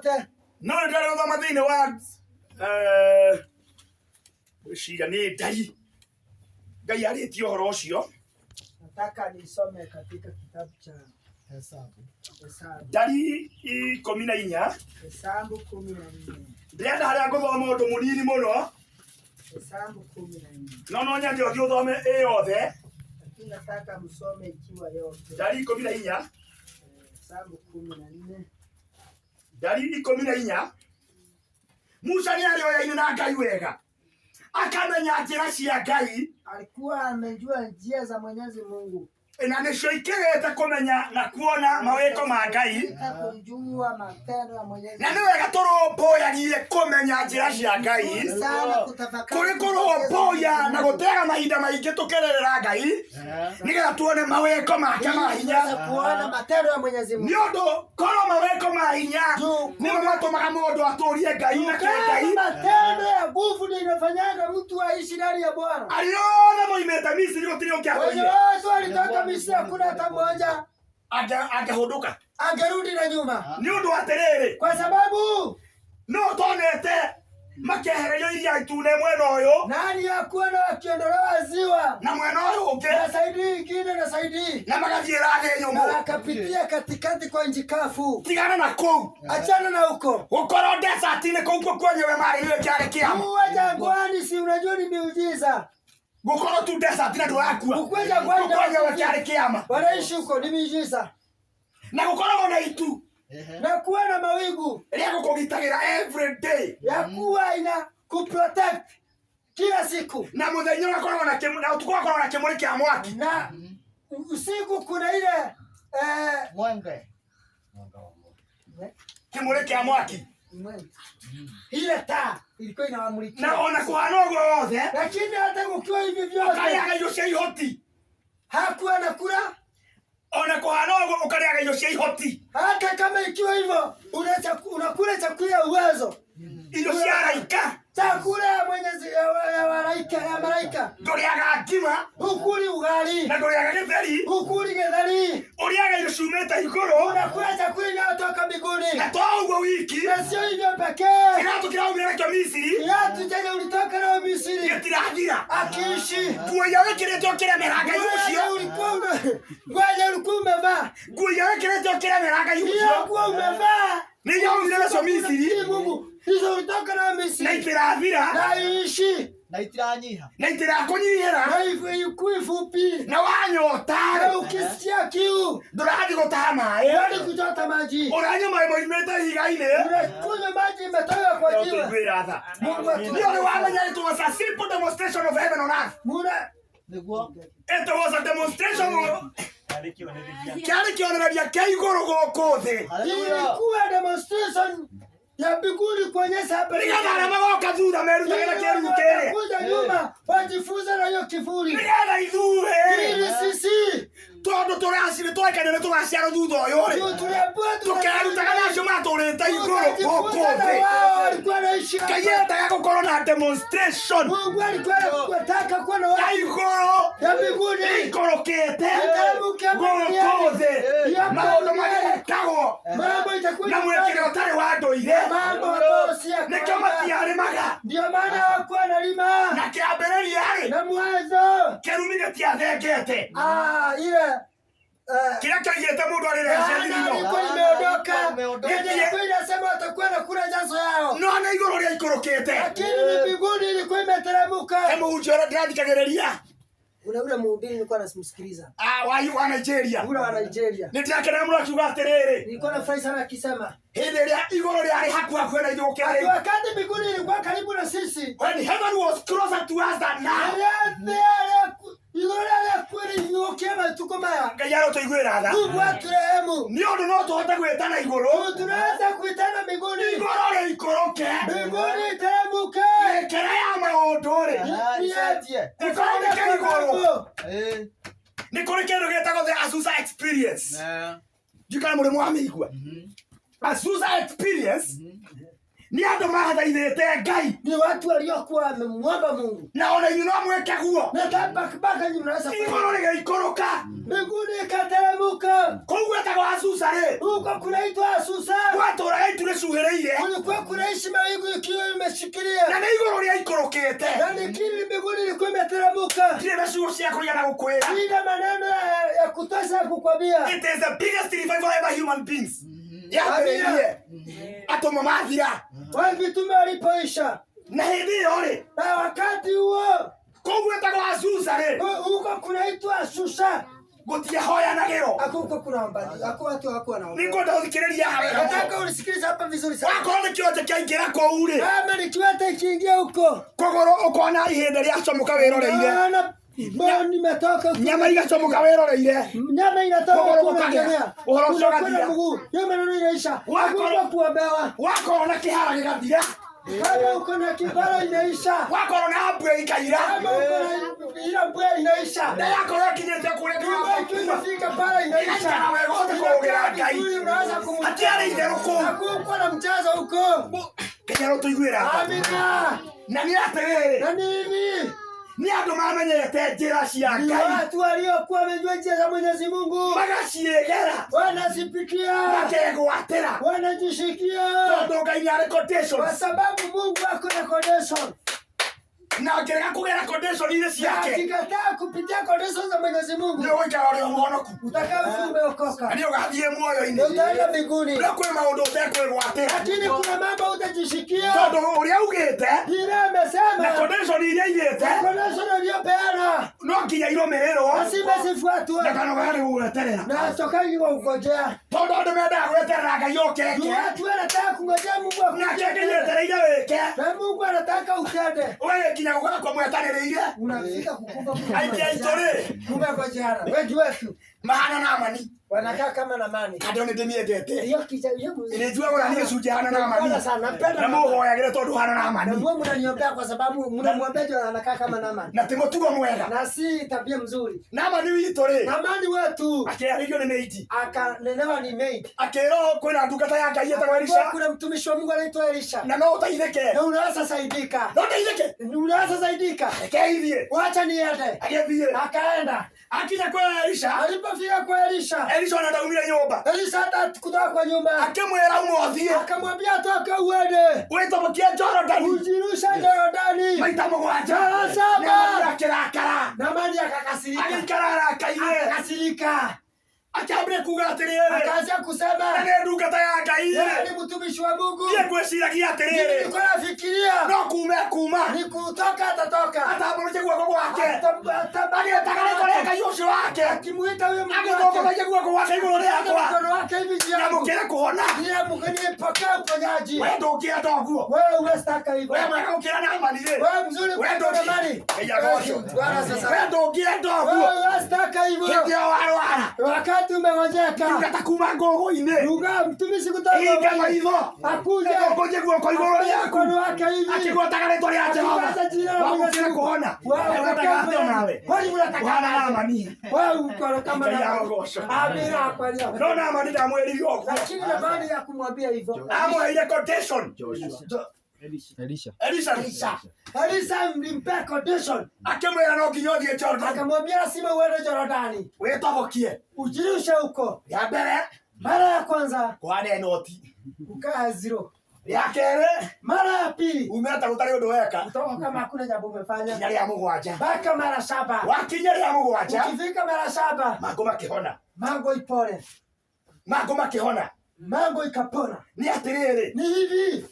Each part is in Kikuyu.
yote. No nĩ ndĩrenda gũthoma thĩinĩ wa eh, gwĩciria nĩ ndari Ngai arĩtie ũhoro ũcio. Nataka nisome katika kitabu cha Hesabu. Hesabu. Ndari 14. Hesabu 14. Ndĩrenda harĩa ngũthoma ũndũ mũnini mũno. Hesabu 14. No nyende ũthiĩ ũthome ĩ yothe. Lakini nataka msome ikiwa yote. Ndari 14. Hesabu 14. Ndari 14. Musa nĩ arĩ oyaine na Ngai wega, akamenya njĩra cia Ngai. Alikuwa amejua njia za Mwenyezi Mungu. Na nĩcio ikĩrĩte kũmenya na kuona mawĩko ma Ngai. Katika kujua matendo ya Mwenyezi Na nĩ wega tũrũmbũyagie kũmenya njĩra cia Ngai. Sana kutafakari. Kũrĩ kũrũmbũya na gũteaga mahinda maingĩ tũkererera Ngai nĩgetha tuone mawĩko make ma hinya. Tuweze kuona matendo ya Mwenyezi Mungu. Nĩ ũndũ korwo mawĩko ma hinya nĩmo matũmaga mũndũ atũrie Ngai na kĩ Ngai. Matendo ya nguvu ndio inafanyaga mtu aishi ndani ya Bwana. Arĩa othe moimĩte Misiri gũtirĩ Wenye ũngĩahũire. watu walitoka Misri hakuna hata mmoja Angĩhũndũka. angerudi na nyuma. Nĩ ũndũ atĩrĩrĩ, Kwa sababu no tonete makĩehererio iria itune mwena ũyũ nani hakuona wakiondolewa ziwa na mwena ũyũ ũngĩ na saidi ingine na saidi na magathiĩra thĩ na nyũmũ. wakapitia katikati kwa nchi kafu. Tigana na kũu. Achana na huko. Gũkorwo desert-inĩ kũu kuo kwenyewe marĩ nĩwe kĩarĩ kĩama. Kuwa jangwani, si unajua ni miujiza. Gũkorwo tu desert na ndũrakua. Kukuwa jangwani Kũu kwenyewe kĩarĩ kĩama. wanaishi huko ni miujiza. Na gũkoragwo na itu Na kuwa na mawingu rĩa gũkũgitagĩra every day. ya kuwa ina kuprotect kila siku, Na mũthenya ũgakoragwo na kĩmũ na ũtukũ ũgakoragwo na kĩmũrĩ kĩa mwaki. na usiku kuna ile eh, Mwenge. Kĩmũrĩ kĩa mwaki. ile taa ilikuwa inawamulikia, Na ona kũhana ũguo wothe, lakini hata kukiwa hivi vyote ũkarĩaga irio cia ihoti. hakuwa na kula. Ona kũhana ũguo ũkarĩaga irio cia ihoti. Hata kama ikiwa hivyo unakula chakula ya uwezo, Irio cia araika. chakula ya Mwenyezi ya malaika ya malaika. Ndũrĩaga ngima Hukuli ugali, na ndũrĩaga gĩtheri. hukuli githeri, Ũrĩaga irio ciumĩte igũrũ. unakula chakula inayotoka mbinguni, Na to ũguo wiki. na sio hivyo pekee. Kĩratũ kĩraumire nakĩo Misiri Kiatu chenye ulitoka nayo Misri gĩtirathira. akiishi Nguo iria wĩkĩrĩte ũkĩremera Ngai ũcio. ulikuwa ngoja ulikuwa umevaa Nguo iria wĩkĩrĩte ũkĩremera Ngai hiyo ũcio. nguo umevaa Nĩ iria waumire nacio Misiri Mungu hizo ulitoka nayo na Misri itirathira na iishi Na itiranyiha. na itirakũnyihĩra na ikui fupi na wanyota na ukisikia kiu ndũrathiĩ gũtaha maĩ hadi kuchota maji ũranyua maĩ moimĩte ihiga-inĩ. unakunywa maji imetoka kwa jiwe. Tũiguĩra tha. Mungu Nĩ ũrĩ atu wamenya it was a simple demonstration of heaven on earth. muna Nĩguo. It was a demonstration of kĩarĩ kĩonereria kĩa igũrũ gũkũ thĩ Hallelujah. ilikuwa demonstration ya mbinguni kuonyesha hapa nĩgetha arĩa magoka thutha merutage na kĩruru kĩrĩa kuja nyuma wajifunze na hiyo kivuli nĩgetha ithuĩ ili sisi tondũ tũracirĩ twaikania nĩ tũgaciarwo thutha ũyũ rĩ juu tuliambiwa tũkerutaga na acio matũrĩte igũrũ gũkũ tutajifunza na thĩ. wao walikuwa naishi Ngai hapa. endaga gũkorwo na demonstration Mungu alikuwa anataka kuwa na ya watu igũrũ ya mbinguni ikũrũkĩte Iteremke hapa gũkũ duniani. thĩ Ya maũndũ duniani. marĩa Mambo itakuwa na mwĩkĩre ũtarĩ wa ndũire mambo ambayo si ya nĩkĩo kawaida. matiarĩmaga Ndio maana hawakuwa wanalima na kĩambĩrĩria rĩ na mwanzo kĩrumi gĩtiathengete ile eh, kĩrĩa kĩoigĩte mũndũ arĩre laana ciathirino ilikuwa imeondoka. Imeondoka. Yenye ilikuwa inasema watakuwa na kula jazo yao, no nĩ igũrũ rĩa ikũrũkĩte. lakini ni mbinguni ilikuwa imeteremka. He mũhunjia ũrĩa ndĩrathikagĩrĩria Kuna ule mhubiri nilikuwa nasimsikiliza ah, wa Nigeria ule wa Nigeria, nĩ ndĩrakenaga mũno akiuga atĩrĩrĩ nilikuwa nafurahi sana akisema hĩndĩ ĩrĩa igũrũ rĩarĩ hakuhĩ hakuhĩ na ithuĩ gũkĩra rĩu. wakati mbinguni ilikuwa karibu na sisi, When heaven was closer to us than now. igũrũ rĩarĩ kwĩrĩ igũkia matukũ maya. Ngai arotũiguĩra tha. Mungu aturehemu, Nĩ ũndũ no tũhote gwĩtana igũrũ. tunaweza kuitana mbinguni, Igũrũ rĩikũrũke. mbinguni iteremke. Mĩkĩre ya maũndũ rĩ. Ah, icenjie. Gĩkorwo nĩ kĩa igũrũ. Ĩĩ. Nĩ kũrĩ kĩndũ gĩtagwo the Azusa experience. Eh. Ndiũ kana mũrĩ mwamĩigua. Azusa experience Nĩ andũ mathaithĩte Ngai. Ni watu waliokuwa wamemwomba Mungu. Na ona inyuĩ no mwĩke guo. Na mpaka nyinyi mnaweza kufanya. Igũrũ rĩgĩikũrũka. Mbinguni ikateremka. Kũu gwetagwo Azusa rĩ, Huko kunaitwa Asusa. gwatũraga itu rĩcuhĩrĩire. Kulikuwa kunaishi mawingu ikiwa imeshikilia. Na nĩ igũrũ rĩaikũrũkĩte. Na nikiri mbinguni ilikuwa imeteremka. Ndirĩ na ciugo cia kũigana gũkwĩra. Sina maneno ya kutosha ya kukwambia. It is the biggest revival ever human beings. Yambĩrĩirie. Atũmwo mathira. Wale mitume walipoisha. Na hĩndĩ ĩyo rĩ, Na wakati huo kũu gwetagwo Azusa rĩ, huko kunaitwa Susa. gũtiahoyanagĩrwo. Hakuko kunaomba. Hakuwa watu hawakuwa wanaomba. Nĩngwenda ũthikĩrĩrie haha wega mũno. Nataka unisikilize hapa vizuri sana. Wakorwo nĩ kĩonje kĩaingĩra kũu rĩ, Kama ni kiwete ikiingia huko. kũgũrũ ũkona ihĩndĩ rĩacomoka wĩroreire. Naona mboni imetoka huko. Nyama igacomoka wĩroreire. Nyama inatoka Kũgũrũ huko gũkagĩa. unaendelea. Ũhoro ũcio Unakwenda ũgathira. mguu. Hiyo maneno inaisha. Wako- Hakuna kuombewa. Wakorwo na kĩhara gĩgathira. Kama uko na kibara inaisha. Wakorwo na mbwe ikaira. Kama uko na ila mbwe inaisha. Na yakorwo ĩkinyĩte kũrĩa Nyumba ikiwa imefika pale inaisha. Ĩgaikara wega ũhote kũrũgĩra Ngai. Vizuri, unaweza kumtoa. Hatiarĩ itherũ kũu. Hakukuwa na mchezo huko. Kenya rũtũiguĩra tha. Amina. Na nĩ atĩrĩrĩ, Na nini? nĩ andũ mamenyete njĩra cia Ni Ngai. watu waliokuwa wamejua njia za Mwenyezi Mungu, Magaciĩgera. wanazipitia, Makegwatĩra. wanajishikia, Tondũ Ngai nĩ arĩ kwa conditions. sababu Mungu ako na condition. Na angĩrega kũgera condition-inĩ Na ciake, akikataa kupitia condition za Mwenyezi Mungu, nĩ ũgũikara ũrĩ o mũhonoku. utakaa ukiwa Na umeokoka nĩ ũgathiĩ na muoyo-inĩ. utaenda mbinguni, No kwĩ maũndũ ũtekwĩgwatĩra. lakini kuna mambo utajishikia. Tondũ ũrĩa augĩte Ile na amesema condition iria aigĩte condition aliyopeana no nginya irũmĩrĩrwo lazima zifuatwe, na kanua garĩ gũgweterera. na tokangi kwa kungojea. Tondũ andũ mendaga gweterera Ngai oke Ni eke. watu wanataka kungojea Mungu Nake akuje, Ngai etereire wĩke. na Mungu anataka utende. Ũgagĩkinya gũkora kwa mwetanĩrĩire. Unafika kukufa Aingĩ aitũ rĩ mumegojeana, wengi wetu mahana Naamani. wanakaa kama Naamani. Kandĩ nĩ ndĩmĩendete. Hiyo kicha hiyo mzuri. Nĩnjuaga ũrĩa niĩ gĩcunjĩ hana Naamani. Napenda sana, napenda. Na mũhoyagĩre tondũ hana Na Naamani. mwe mnaniombea kwa sababu mnamwombea juu anakaa kama Naamani. Na ti mũtugo mwega. Na si tabia mzuri. Naamani witũ rĩ Naamani wetu akĩarĩrio nĩ maid. akanenewa ni maid. Akĩrwo kwĩna ndungata ya Ngai ĩtagwo Kwa Elisha kuna mtumishi wa Mungu anaitwa Elisha. na no ũteithĩke. Na unaweza saidika. No ũteithĩke. Unaweza saidika. Reke ithiĩ. Wacha niende. Agĩthiĩ. Akaenda. Akinya kwa Elisha, Alipofika kwa Elisha, Elisha ona ndaumire nyũmba. Elisha hata kutoka kwa nyumba Akĩmwĩra uma ũthiĩ. akamwambia toka uende Wĩtobokie Jorodani ujirushe Jorodani. maita mũgwanja. Mara saba. Naamani akĩrakara. Naamani akakasirika, Agĩikara arakaire. akakasirika, Akĩambire kuga atĩrĩrĩ, akaanza kusema na nĩ ndungata ya Ngai yeye rĩ. ni mtumishi wa Mungu. Niĩ ngwĩciragia Mimi atĩrĩrĩ, nilikuwa nafikiria no kuma ekuma. ni kutoka atatoka, Atambũrũkie guoko gwake. Agĩtaga rĩĩtwa rĩa Ngai ũcio wake. akimuita huyo Mungu wake, Agĩtongoragia guoko gwake igũrũ rĩakwa. mkono wake hivi juu yangu, Nyamũkĩre kũhona. nipokee uponyaji. We ndũngĩenda ũguo. Wewe huwezi hivyo, We mwega gũkĩra Naamani rĩ. wewe mzuri We kuliko ndũngĩ- Naamani. Ngai agocwo. Bwana sasa, We ndũngĩenda wewe ũguo. huwezi hivyo Hĩndĩ ĩyo warwara. wakati umegonjeka. Ndungata kuma ngũgũ-inĩ. Ruga mtumishi kutoka Hinga maitho. akuje Atongorie guoko igũrũ rĩaku. mkono wake hivi Akĩgwetaga rĩĩtwa rĩa Jehova. Akigweta jina la Mwenyezi Wamũkĩre Mungu. kũhona. Wewe Wetaga atĩa nawe? Kwani unataka Ũhana Naamani. wewe uko kama Ngai Naamani. agocwo. Amina kwa leo. No Naamani ndamwĩrire ũguo. Lakini Naamani hakumwambia hivyo. Amwĩrire condition. Jo- Elisha. Elisha. Elisha. Elisha mlimpea condition. Akĩmwĩra no nginya ũthiĩ Jordan. Akamwambia lazima uende Jorodani. Wĩtobokie. Ujirushe huko. Rĩa mbere Mara ya kwanza kũhana noti. ukaa zero. Rĩa kerĩ Mara ya pili ume ta gũtarĩ ũndũ weka. utoka kama hakuna jambo umefanya. Kinya rĩa mũgwanja. Mpaka mara saba. Wakinya rĩa mũgwanja Ukifika mara saba mangũ makĩhona. mango ipone. Mangũ makĩhona. Mango ikapona. Nĩ atĩrĩrĩ Ni hivi,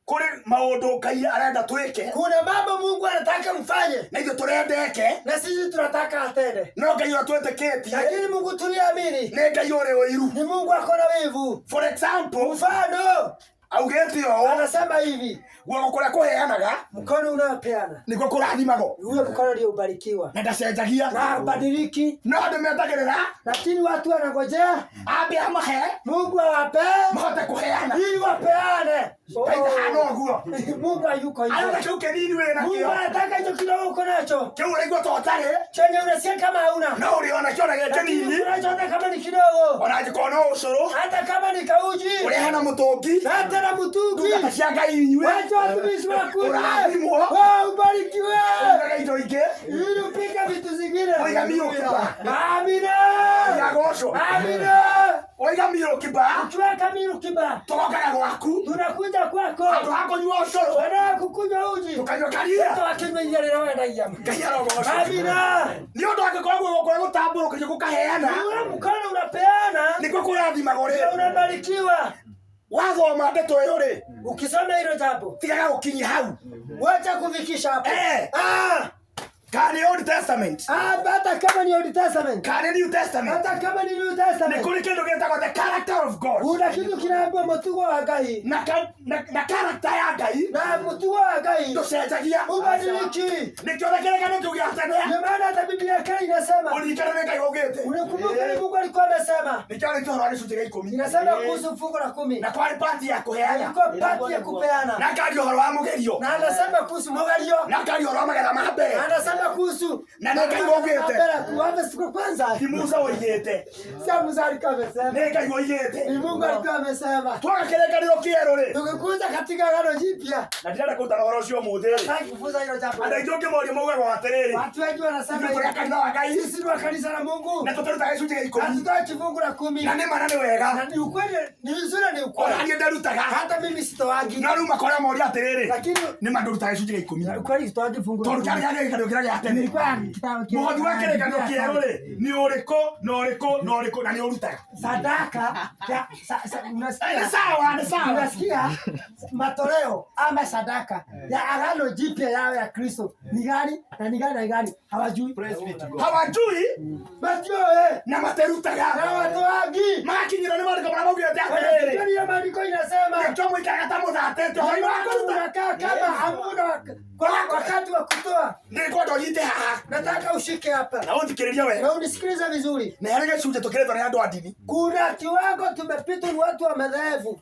kũrĩ maũndũ Ngai arenda twĩke kuna mambo Mungu anataka mfanye na ithuĩ tũrenda eke na sisi tunataka atende, no Ngai ũrĩa twĩtĩkĩtie lakini Mungu tuliamini nĩ Ngai ũrĩ ũiru. ni Mungu ako na wivu. For example Mfano augĩte ũũ anasema hivi, guoko kũrĩa kũheanaga mkono unaopeana nĩguo kũrathimagwo huyo mkono ndio ubarikiwa na ndacenjagia na badiliki, no andũ metagĩrĩra lakini watu wanangojea ambe amahe Mungu awape mahote kũheana ili wapeane. Ngai ndahana ona ũguo. Mungu hayuko hivyo. Arenda kĩu kĩnini wĩ Mungu nakĩo. anataka hicho kidogo uko nacho, Kĩu ũraigua ta ũtarĩ, chenye unasikia kama hauna, no ũrĩ ona kĩo ona gĩ lakini kĩnini. uko nacho hata kama ni kidogo, Ona angĩkorwo no ũcũrũ, hata kama ni kauji, ũrehe na mũtũngi. na hata na mtungi. Ndungata cia Ngai inyue. Wacha watumishi wakuje, Ũrathimwo. Wao ubarikiwe, Ũrugaga indo ingĩ. ili upike vitu zingine. Oiga miũkiba. Amina, Iragocwo. amina. Oiga miũkiba. Ukiweka mirukiba, Tũgokaga gwaku. tunakuja kwako, Handũ ha kũnyua ũcũrũ, badala ya kukunywa uji, tũkanyua karia. hata wakinywa ile leo wanaia. Ngai arogocwo. Amina. Nĩ ũndũ angĩkorwo guoko kũrĩa gũtambũrũkĩrio gũkaheana, Ule mkono unapeana nĩkuo kũrathimagwo na rĩ. unabarikiwa. Wathoma ndeto ĩyo rĩ, Ukisoma hilo jambo, tigaga gũkinyia hau. wacha kufikisha hapo. Eh. Ah, Kana nĩ Old Testament, ah, hata kama ni Old Testament, kana nĩ New Testament, hata kama ni New nĩ Testament, kũrĩ kĩndũ gĩtagwo the character of God. kuna kitu kinaambiwa mutugo wa Ngai Na na character ya Ngai na mutugo wa Ngai ndũcenjagia. ubadiliki. Nĩkĩo na kĩrĩkanĩro kĩu gĩa tene, Ndio maana hata Biblia ya kale inasema, ũririkane nĩ Ngai waugĩte. unakumbuka ni Mungu alikuwa amesema, Nĩkĩo arĩtie ũhoro wa gĩcunjĩ gĩa ikũmi. inasema kuhusu fungu la 10, Na kwarĩ pati ya kũheana. ilikuwa pati ya kupeana, Na akaria ũhoro wa mũgerio. na anasema kuhusu mugario, Na akaria ũhoro wa magetha ma mbere. na anasema kuhusu Na nĩ Ngai waugĩte. mbere kuanza siku kwanza, Ti Musa woigĩte. sio Musa alikuwa amesema, Nĩ Ngai woigĩte. ni Mungu alikuwa amesema. Twaga kĩrĩkanĩro kĩerũ rĩ. Tukikuja katika agano jipya, Na ndirenda kũrutana ũhoro ũcio ũmũthĩ rĩ. nataka kufunza hilo jambo. Andũ aingĩ ũngĩmoria maugaga atĩrĩrĩ, Watu wengi wanasema ithuĩ tũrĩ a hivi, kanitha wa Ngai sisi ni wa kanisa la Mungu na tũtĩrutaga gĩcunjĩ gĩa ikũmi. hatutoe kifungu la 10, Na nĩ ma na nĩ wega. na ni ukweli, ni vizuri, ni Ona ukweli. niĩ ndarutaga. Hata mimi sitoangi, No rĩu makora moria atĩrĩrĩ, lakini nĩ ma ndũrutaga gĩcunjĩ gĩa ikũmi. ukweli sitoangi fungu la Tondũ 10. kĩarĩ kĩa kĩrĩkanĩro kĩrĩa gĩa tene. Nilikuwa kitabu kile- Mũhothi wa kĩrĩkanĩro kĩerũ rĩ, nĩ ũrĩkũ na ũrĩkũ na ũrĩkũ na nĩ ũrutaga. Sadaka ya Nĩ unasikia? sawa, nĩ sawa. Unasikia? Matoleo ama sadaka ya agano jipya yao ya Kristo ni gani na ni gani na ni gani? Hawajui, Hawajui bajue na materutaga. na watoangi. Magakinyĩrwo nĩ maandĩko marĩa maugĩte atĩrĩrĩ, Wanafikiri hiyo maandiko inasema nĩkĩo mũikaraga ta mũthatĩte ũhoro-inĩ wa kũruta. unakaa kama hamuna wakati wa kutoa. Nĩngwenda ũnyite haha Nataka ushike hapa na ũthikĩrĩrie wega. na unisikilize vizuri. Na harĩ gĩcunjĩ tũkĩrĩtwo nĩ andũ a ndini. Kuna kiwango tumepitwa ni watu wa madhehebu.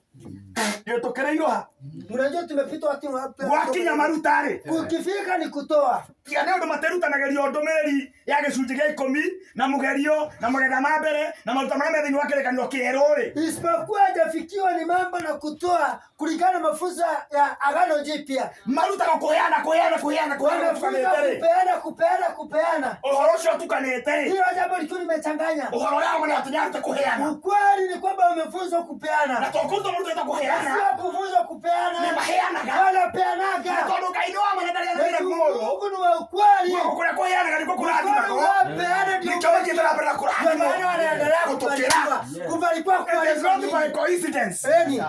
Nĩ tũkĩrĩirwo ha? Unajua tumepitwa watu wa Gwakinya maruta rĩ, Ukifika ni kutoa. tiga nĩ ũndũ materutanagĩrio ndũmĩrĩri ya gĩcunjĩ gĩa ikũmi na mũgerio na magetha ma mbere na maruta marĩa me thĩinĩ wa kĩrĩkanĩro kĩerũ rĩ, Isipokuwa hajafikiwa ni mambo na kutoa kulingana na mafunzo ya agano jipya. marutaga kũheana kũheana kũheana kũheana Wanafunza ũtukanĩte rĩ, kupeana kupeana kupeana. ũhoro ũcio ũtukanĩte rĩ, Hilo jambo likiwa limechanganya. ũhoro ũrĩa wa ma nĩ atĩ nĩarute kũheana. Ukweli ni kwamba umefunzwa Na kupeana, to kũrutwo marutĩtwo kũheana, sio kufunzwa nĩ kupeana. maheanaga. Wanapeanaga. Tondũ Ngai nĩ wa ma na ndarĩ athamĩra mũndũ. Mungu ni wa ukweli. Guoko kũrĩa kũheanaga nĩkuo Mkono kũrathimagwo. unaopeana ndio Nĩkĩo mathiĩte na mbere na Ndio maana kũrathimwo. wanaendelea Gũtũkĩra. kubarikiwa. Kubarikiwa It is not by kubarikiwa. coincidence. Eni,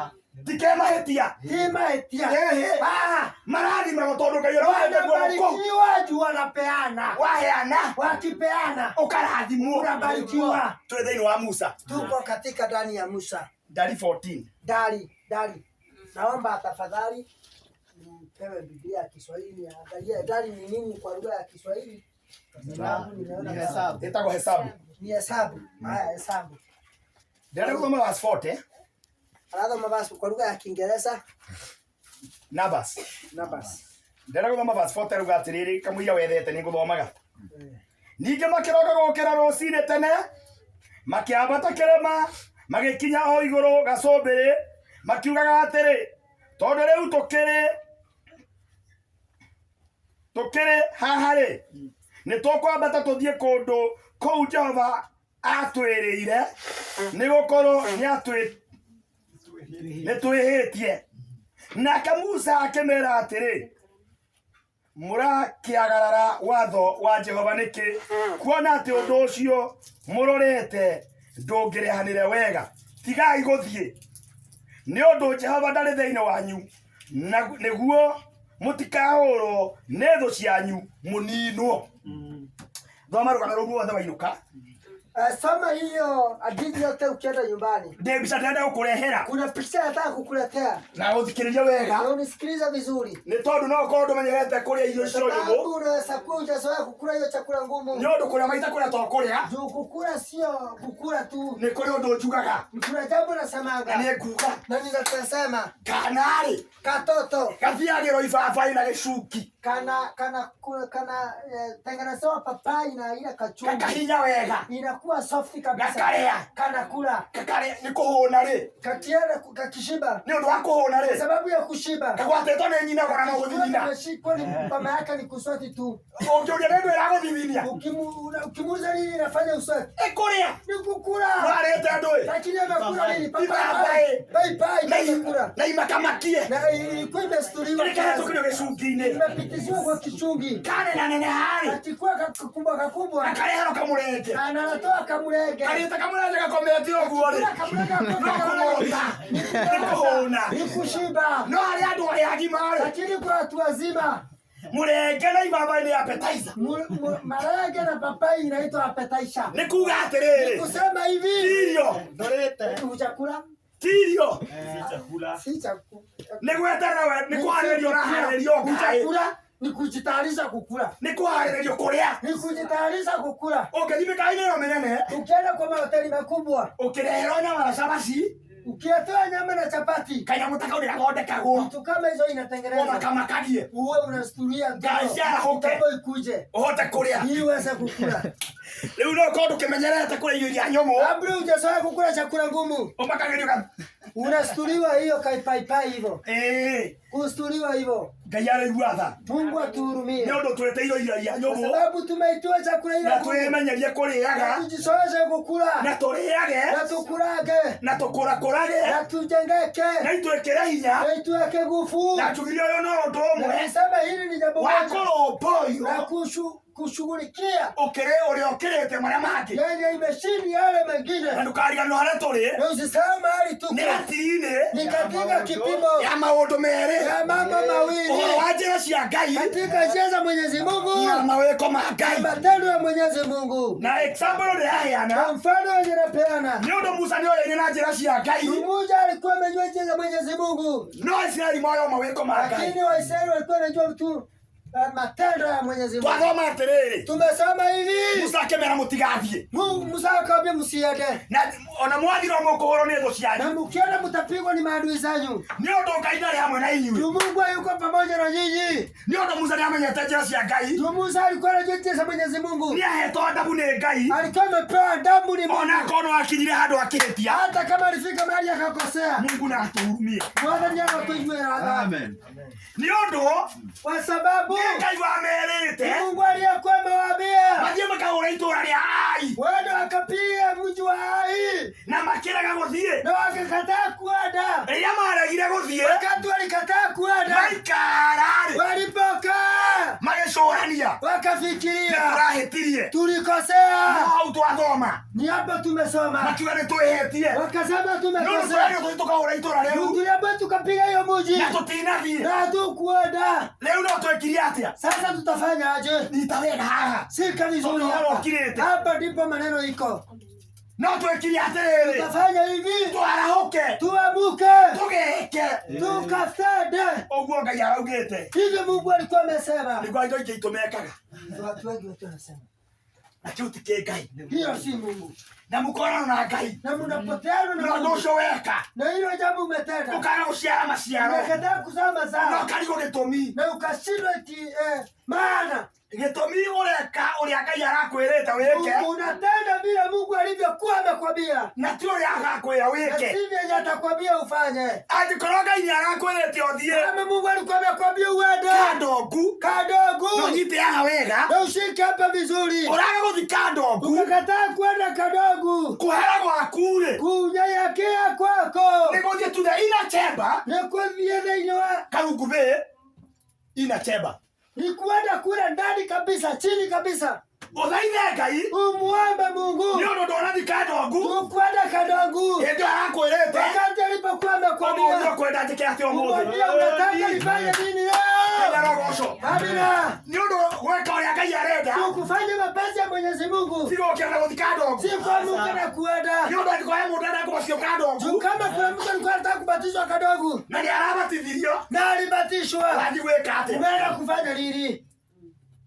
Ti kemahĩtia. si mahetia. Ehe. Ah, Marathimagwo tondũ Ngai ũrĩa wahete guoko kũu wanabarikiwa juu wanapeana. waheana Wakipeana ũkarathimwo. unabarikiwa. Tũrĩ thĩinĩ wa Musa. Tuko katika ndani ya Musa. Ndari 14. Dari, dari. Naomba tafadhali mpewe Biblia ya Kiswahili niangalie dari ni nini kwa lugha ya Kiswahili kwa sababu nimeona Ni hesabu. Ĩtagwo hesabu. ni hesabu. Haya, hesabu. Ndĩrenda gũthoma verse 40. Alafu basi kwa lugha ya Kiingereza Numbers. numbers. Ndĩrenda gũthoma verse 40 rauga atĩrĩrĩ kamũira wethete nĩ ngũthomaga. Ningĩ makĩroka gũkĩra rũcinĩ tene makĩambata kĩrĩma magĩkinya o igũrũ gacũmbĩrĩ makiugaga atĩrĩ tondũ rĩu tũkĩrĩ haha rĩ nĩ tũkwambata tũthiĩ kũndũ kũu Jehova atwĩrĩire nĩ gũkorwo nĩ twĩhĩtie. Nake Musa akĩmera atĩrĩ mũrakĩagarara watho wa Jehova nĩkĩ kuona atĩ ũndũ ũcio mũrorete ndũngĩrehanĩre wega tigai gũthiĩ nĩ ũndũ Jehova ndarĩ thĩinĩ wanyu na nĩguo mũtikahũrwo nĩ thũ cianyu mũninwo. Thoma rũgano rũu ruothe wainũka. Soma hiyo hadithi yote ukienda nyumbani. Ndĩ mbica ndĩrenda gũkũrehera. Kuna picha nataka kukuletea Na ũthikĩrĩrie wega. Na unisikiliza vizuri, Nĩ tondũ no ũkorwo ndũmenyerete kũrĩa irio icio nyũmũ. Sababu unaweza kuwa hujazoea kukula hiyo chakula ngumu. Nĩ ũndũ kũrĩa maita kũrĩa to kũrĩa. Juu kukula sio kukula tu, Nĩ kũrĩ ũndũ njugaga. kuna jambo Na nasemaga nĩ nguga. na ninatasema Kana-rĩ katoto gathiagĩrwo ibabaĩ na gĩcungi. Kana kana kana tengenezewa papai na ile kachumvi, Gakahinya wega. Inakuwa soft kabisa, Gakaria. Kana kula Gakarĩa nĩ kũhũna rĩ. Kakienda kakishiba, Nĩ ũndũ wa kũhũna kwa rĩ. sababu ya kushiba Kagwatĩtwo nĩ nyina kona no gũthithina. Kameshikwa ni mama yake, ni kuswati tu. Ũngĩũria nĩ ndũ ĩragũthithinia. Ukimuuliza nini inafanya uswati, Ĩkũrĩa. ni kukula. Warĩte andũ ĩ. Lakini amekula nini? Ipapai. Papai, papai Na amekula na imakamakie. Na ilikuwa imestuliwa kiasi. Rĩkahetũkĩrio gĩcungi-inĩ. Imepitishwa kwa kichungi, Kanenaneneha-rĩ. akikuwa kakubwa kakubwa, Gakareherwo kamũrenge. Na anatoa kamurenge. Karĩte kamũrenge gakomete ũguo rĩ. Kula kamurenge No kũhũta. Nĩ kũhũna. ni kushiba. No harĩ andũ arĩa agima rĩ. Lakini kwa watu wazima Mũrenge na ibabaĩ nĩ appetizer. Marenge na papai inaitwa appetizer. Nĩ kuga atĩrĩrĩ. Kusema hivi Ti irio. Ndũrĩte. Hujakula Ti irio. si chakula. Nĩ gweterera we nĩ kũharĩrĩrio ũraharĩrĩrio ngaĩ. Hujakula ni kujitayarisha kukula, Nĩ kũharĩrĩrio kũrĩa. ni kujitayarisha kukula. Ũngĩthiĩ mĩkawa-inĩ ĩyo mĩnene Ukienda kwa mahoteli makubwa, ũkĩreherwo nyama na cabaci ukiletewa nyama na chapati, kanyamũ ta kau nĩgathondekagwo vitu kama hizo inatengenezwa, ũmakamakagie uwe unasturia Ngai ciarahũke. kitambo ikuje ũhote kũrĩa. ili uweze kukula. Rĩu no ũkorwo ndũkĩmenyerete kũrĩa irio iria nyũmũ Kabla hujazoea kukula chakula ngumu, ũmakagĩrio ka unastuliwa hiyo kaipaipai hivyo, ĩĩ kustuliwa hivyo. Ngai araigua tha Mungu atuhurumie, nĩ ũndũ tũrĩte irio iria iria kwa nyũmũ sababu tumeitiwa chakula ile na ngumu, twĩmenyerie na kũrĩaga tujizoeshe kukula na tũrĩage na tukulage na tũkũrakũrage na tujengeke na itwĩkĩre hinya na ituweke nguvu. na njugire ũyũ no ũndũ Na ũmwe nisema hili ni jambo wa moja la kũrũmbũiyo kushughulikia ũkĩrĩ ũrĩa ũkĩrĩte marĩa mangĩ yenye imeshindi yale na mengine, ndũkariganĩrwo harĩa tũrĩ na usisahau mahali tuko nĩ ratiri-inĩ ni katika kipimo ya maũndũ merĩ ya mambo ũhoro mawili wa njĩra cia Ngai katika njia za Mwenyezi Mungu na mawĩko ma na Ngai matendo ya Mwenyezi Mungu. Na example ndĩraheana Kwa mfano wenye napeana, nĩ ũndũ Musa nĩoyaine na njĩra cia Ngai mmoja alikuwa amejua njia za Mwenyezi Mungu, no Isiraeli moyo mawĩko ma Ngai. Lakini Waisraeli walikuwa wanajua tu matendo ya Mwenyezi Mungu. Twathoma atĩrĩrĩ Tumesoma hivi, Musa akĩmera mũtigathiĩ Mungu Musa akawaambia msiende, na ona mwathira mũkũhũrwo nĩ thũ cianyu na mkienda mtapigwa ni maadui zanyu. Nĩ ũndũ Ngai ndarĩ hamwe na inyuĩ Juu Mungu hayuko pamoja na nyinyi. Nĩ ũndũ Musa nĩamenyete njĩra cia Ngai Juu Musa alikuwa anajua njia za Mwenyezi Mungu, nĩ ahetwo adabu nĩ Ngai alikuwa amepewa adabu ni Mungu. Ona akorwo no akinyire handũ akĩhĩtia Hata kama alifika mahali akakosea, Mungu na atũhurumie Mwathani anatuiguĩra tha, Amen. Nĩ ũndũ kwa sababu nĩ Ngai wamerĩte Mungu aliyekuwa amewaambia mathiĩ makahũra itũũra rĩa Ai waende wakapiga mji wa Ai, na makĩrega gũthiĩ na wakakataa kuenda. Rĩrĩa maregire gũthiĩ Wakati walikataa kuenda, maikara-rĩ walipokaa magĩcũrania nĩ wakafikiria, tũrahĩtirie tulikosea. No hau twathoma Ni hapa tumesoma, makiuga nĩ twĩhĩtie wakasema no tumekosea. tũrathiĩ tũthiĩ tũkahũra itũũra rĩu Tuliambiwa tukapiga hiyo mji na tũtinathiĩ na hatukuenda. Rĩu no twĩkire atĩa Sasa tutafanya aje? Nyita wega haha Shika vizuri Tondũ hapa. ũrokirĩte. Hapa ndipo maneno iko. No twĩkire atĩrĩrĩ Tutafanya hivi, twarahuke tuamuke, tũgĩke tukafede ũguo Ngai araugĩte hivyo. Mungu alikuwa amesema. Nĩguo indo ingĩ itũmekaga Watu wengi watu wanasema na kĩu ti kĩ Ngai hiyo si Mungu, na mũkorano na Ngai na mnapoteana na na ũndũ Mungu ũcio weka na hilo jambo umetenda, ũkaga gũciara maciaro umekataa kuzaa na mazao ũkarigwo gĩtũmi na ukashindwa maana gĩtũmi ũreka ũrĩa Ngai arakwĩrĩte wĩke unatenda vile Mungu alivyokuwa amekwambia na ti ũrĩa agakwĩra na wĩke si vyenye atakwambia ufanye. Angĩkorwo Ngai nĩ arakwĩrĩte ũthiĩ Kama Mungu alikuwa amekwambia uende kandongu kadogo no nyite haha wega na ushike hapa vizuri, ũraga gũthi kandongu ukakataa kwenda kadogo, kũhera gwaku-rĩ kunyenyekea kwako nĩ gũthiĩ to the inner chamber ni kuthiĩ thĩinĩ wa karungubĩ inner chamber ni kuenda kule ndani kabisa, chini kabisa, ũthaithe Ngai umuombe Mungu nĩ ũndũ ndũnathi kandongu ukwenda kadogo hĩndĩ ĩyo arakwĩrĩte wakati alipokuwa ũmũthĩ amekwambia, ũkwenda njĩke atĩa ũmũthĩ umwambie unataka nifanye nini leo? Ngai arogocwo. Ũrogoco. Amina. Nĩ ũndũ gwĩka ũrĩa Ngai arenda Kufanya mapenzi ya Mwenyezi Mungu ti gũkĩra na gũthika ndongu. si kuamka na kuenda. Nĩ ũndũ angĩkorwo he mũndũ arenda kũbatithio Juu kandongu kama kuna mtu alikuwa anataka kubatizwa kadogo na nĩ arabatithirio na alibatishwa, ũrathiĩ gwĩka atĩa? umeenda kufanya nini?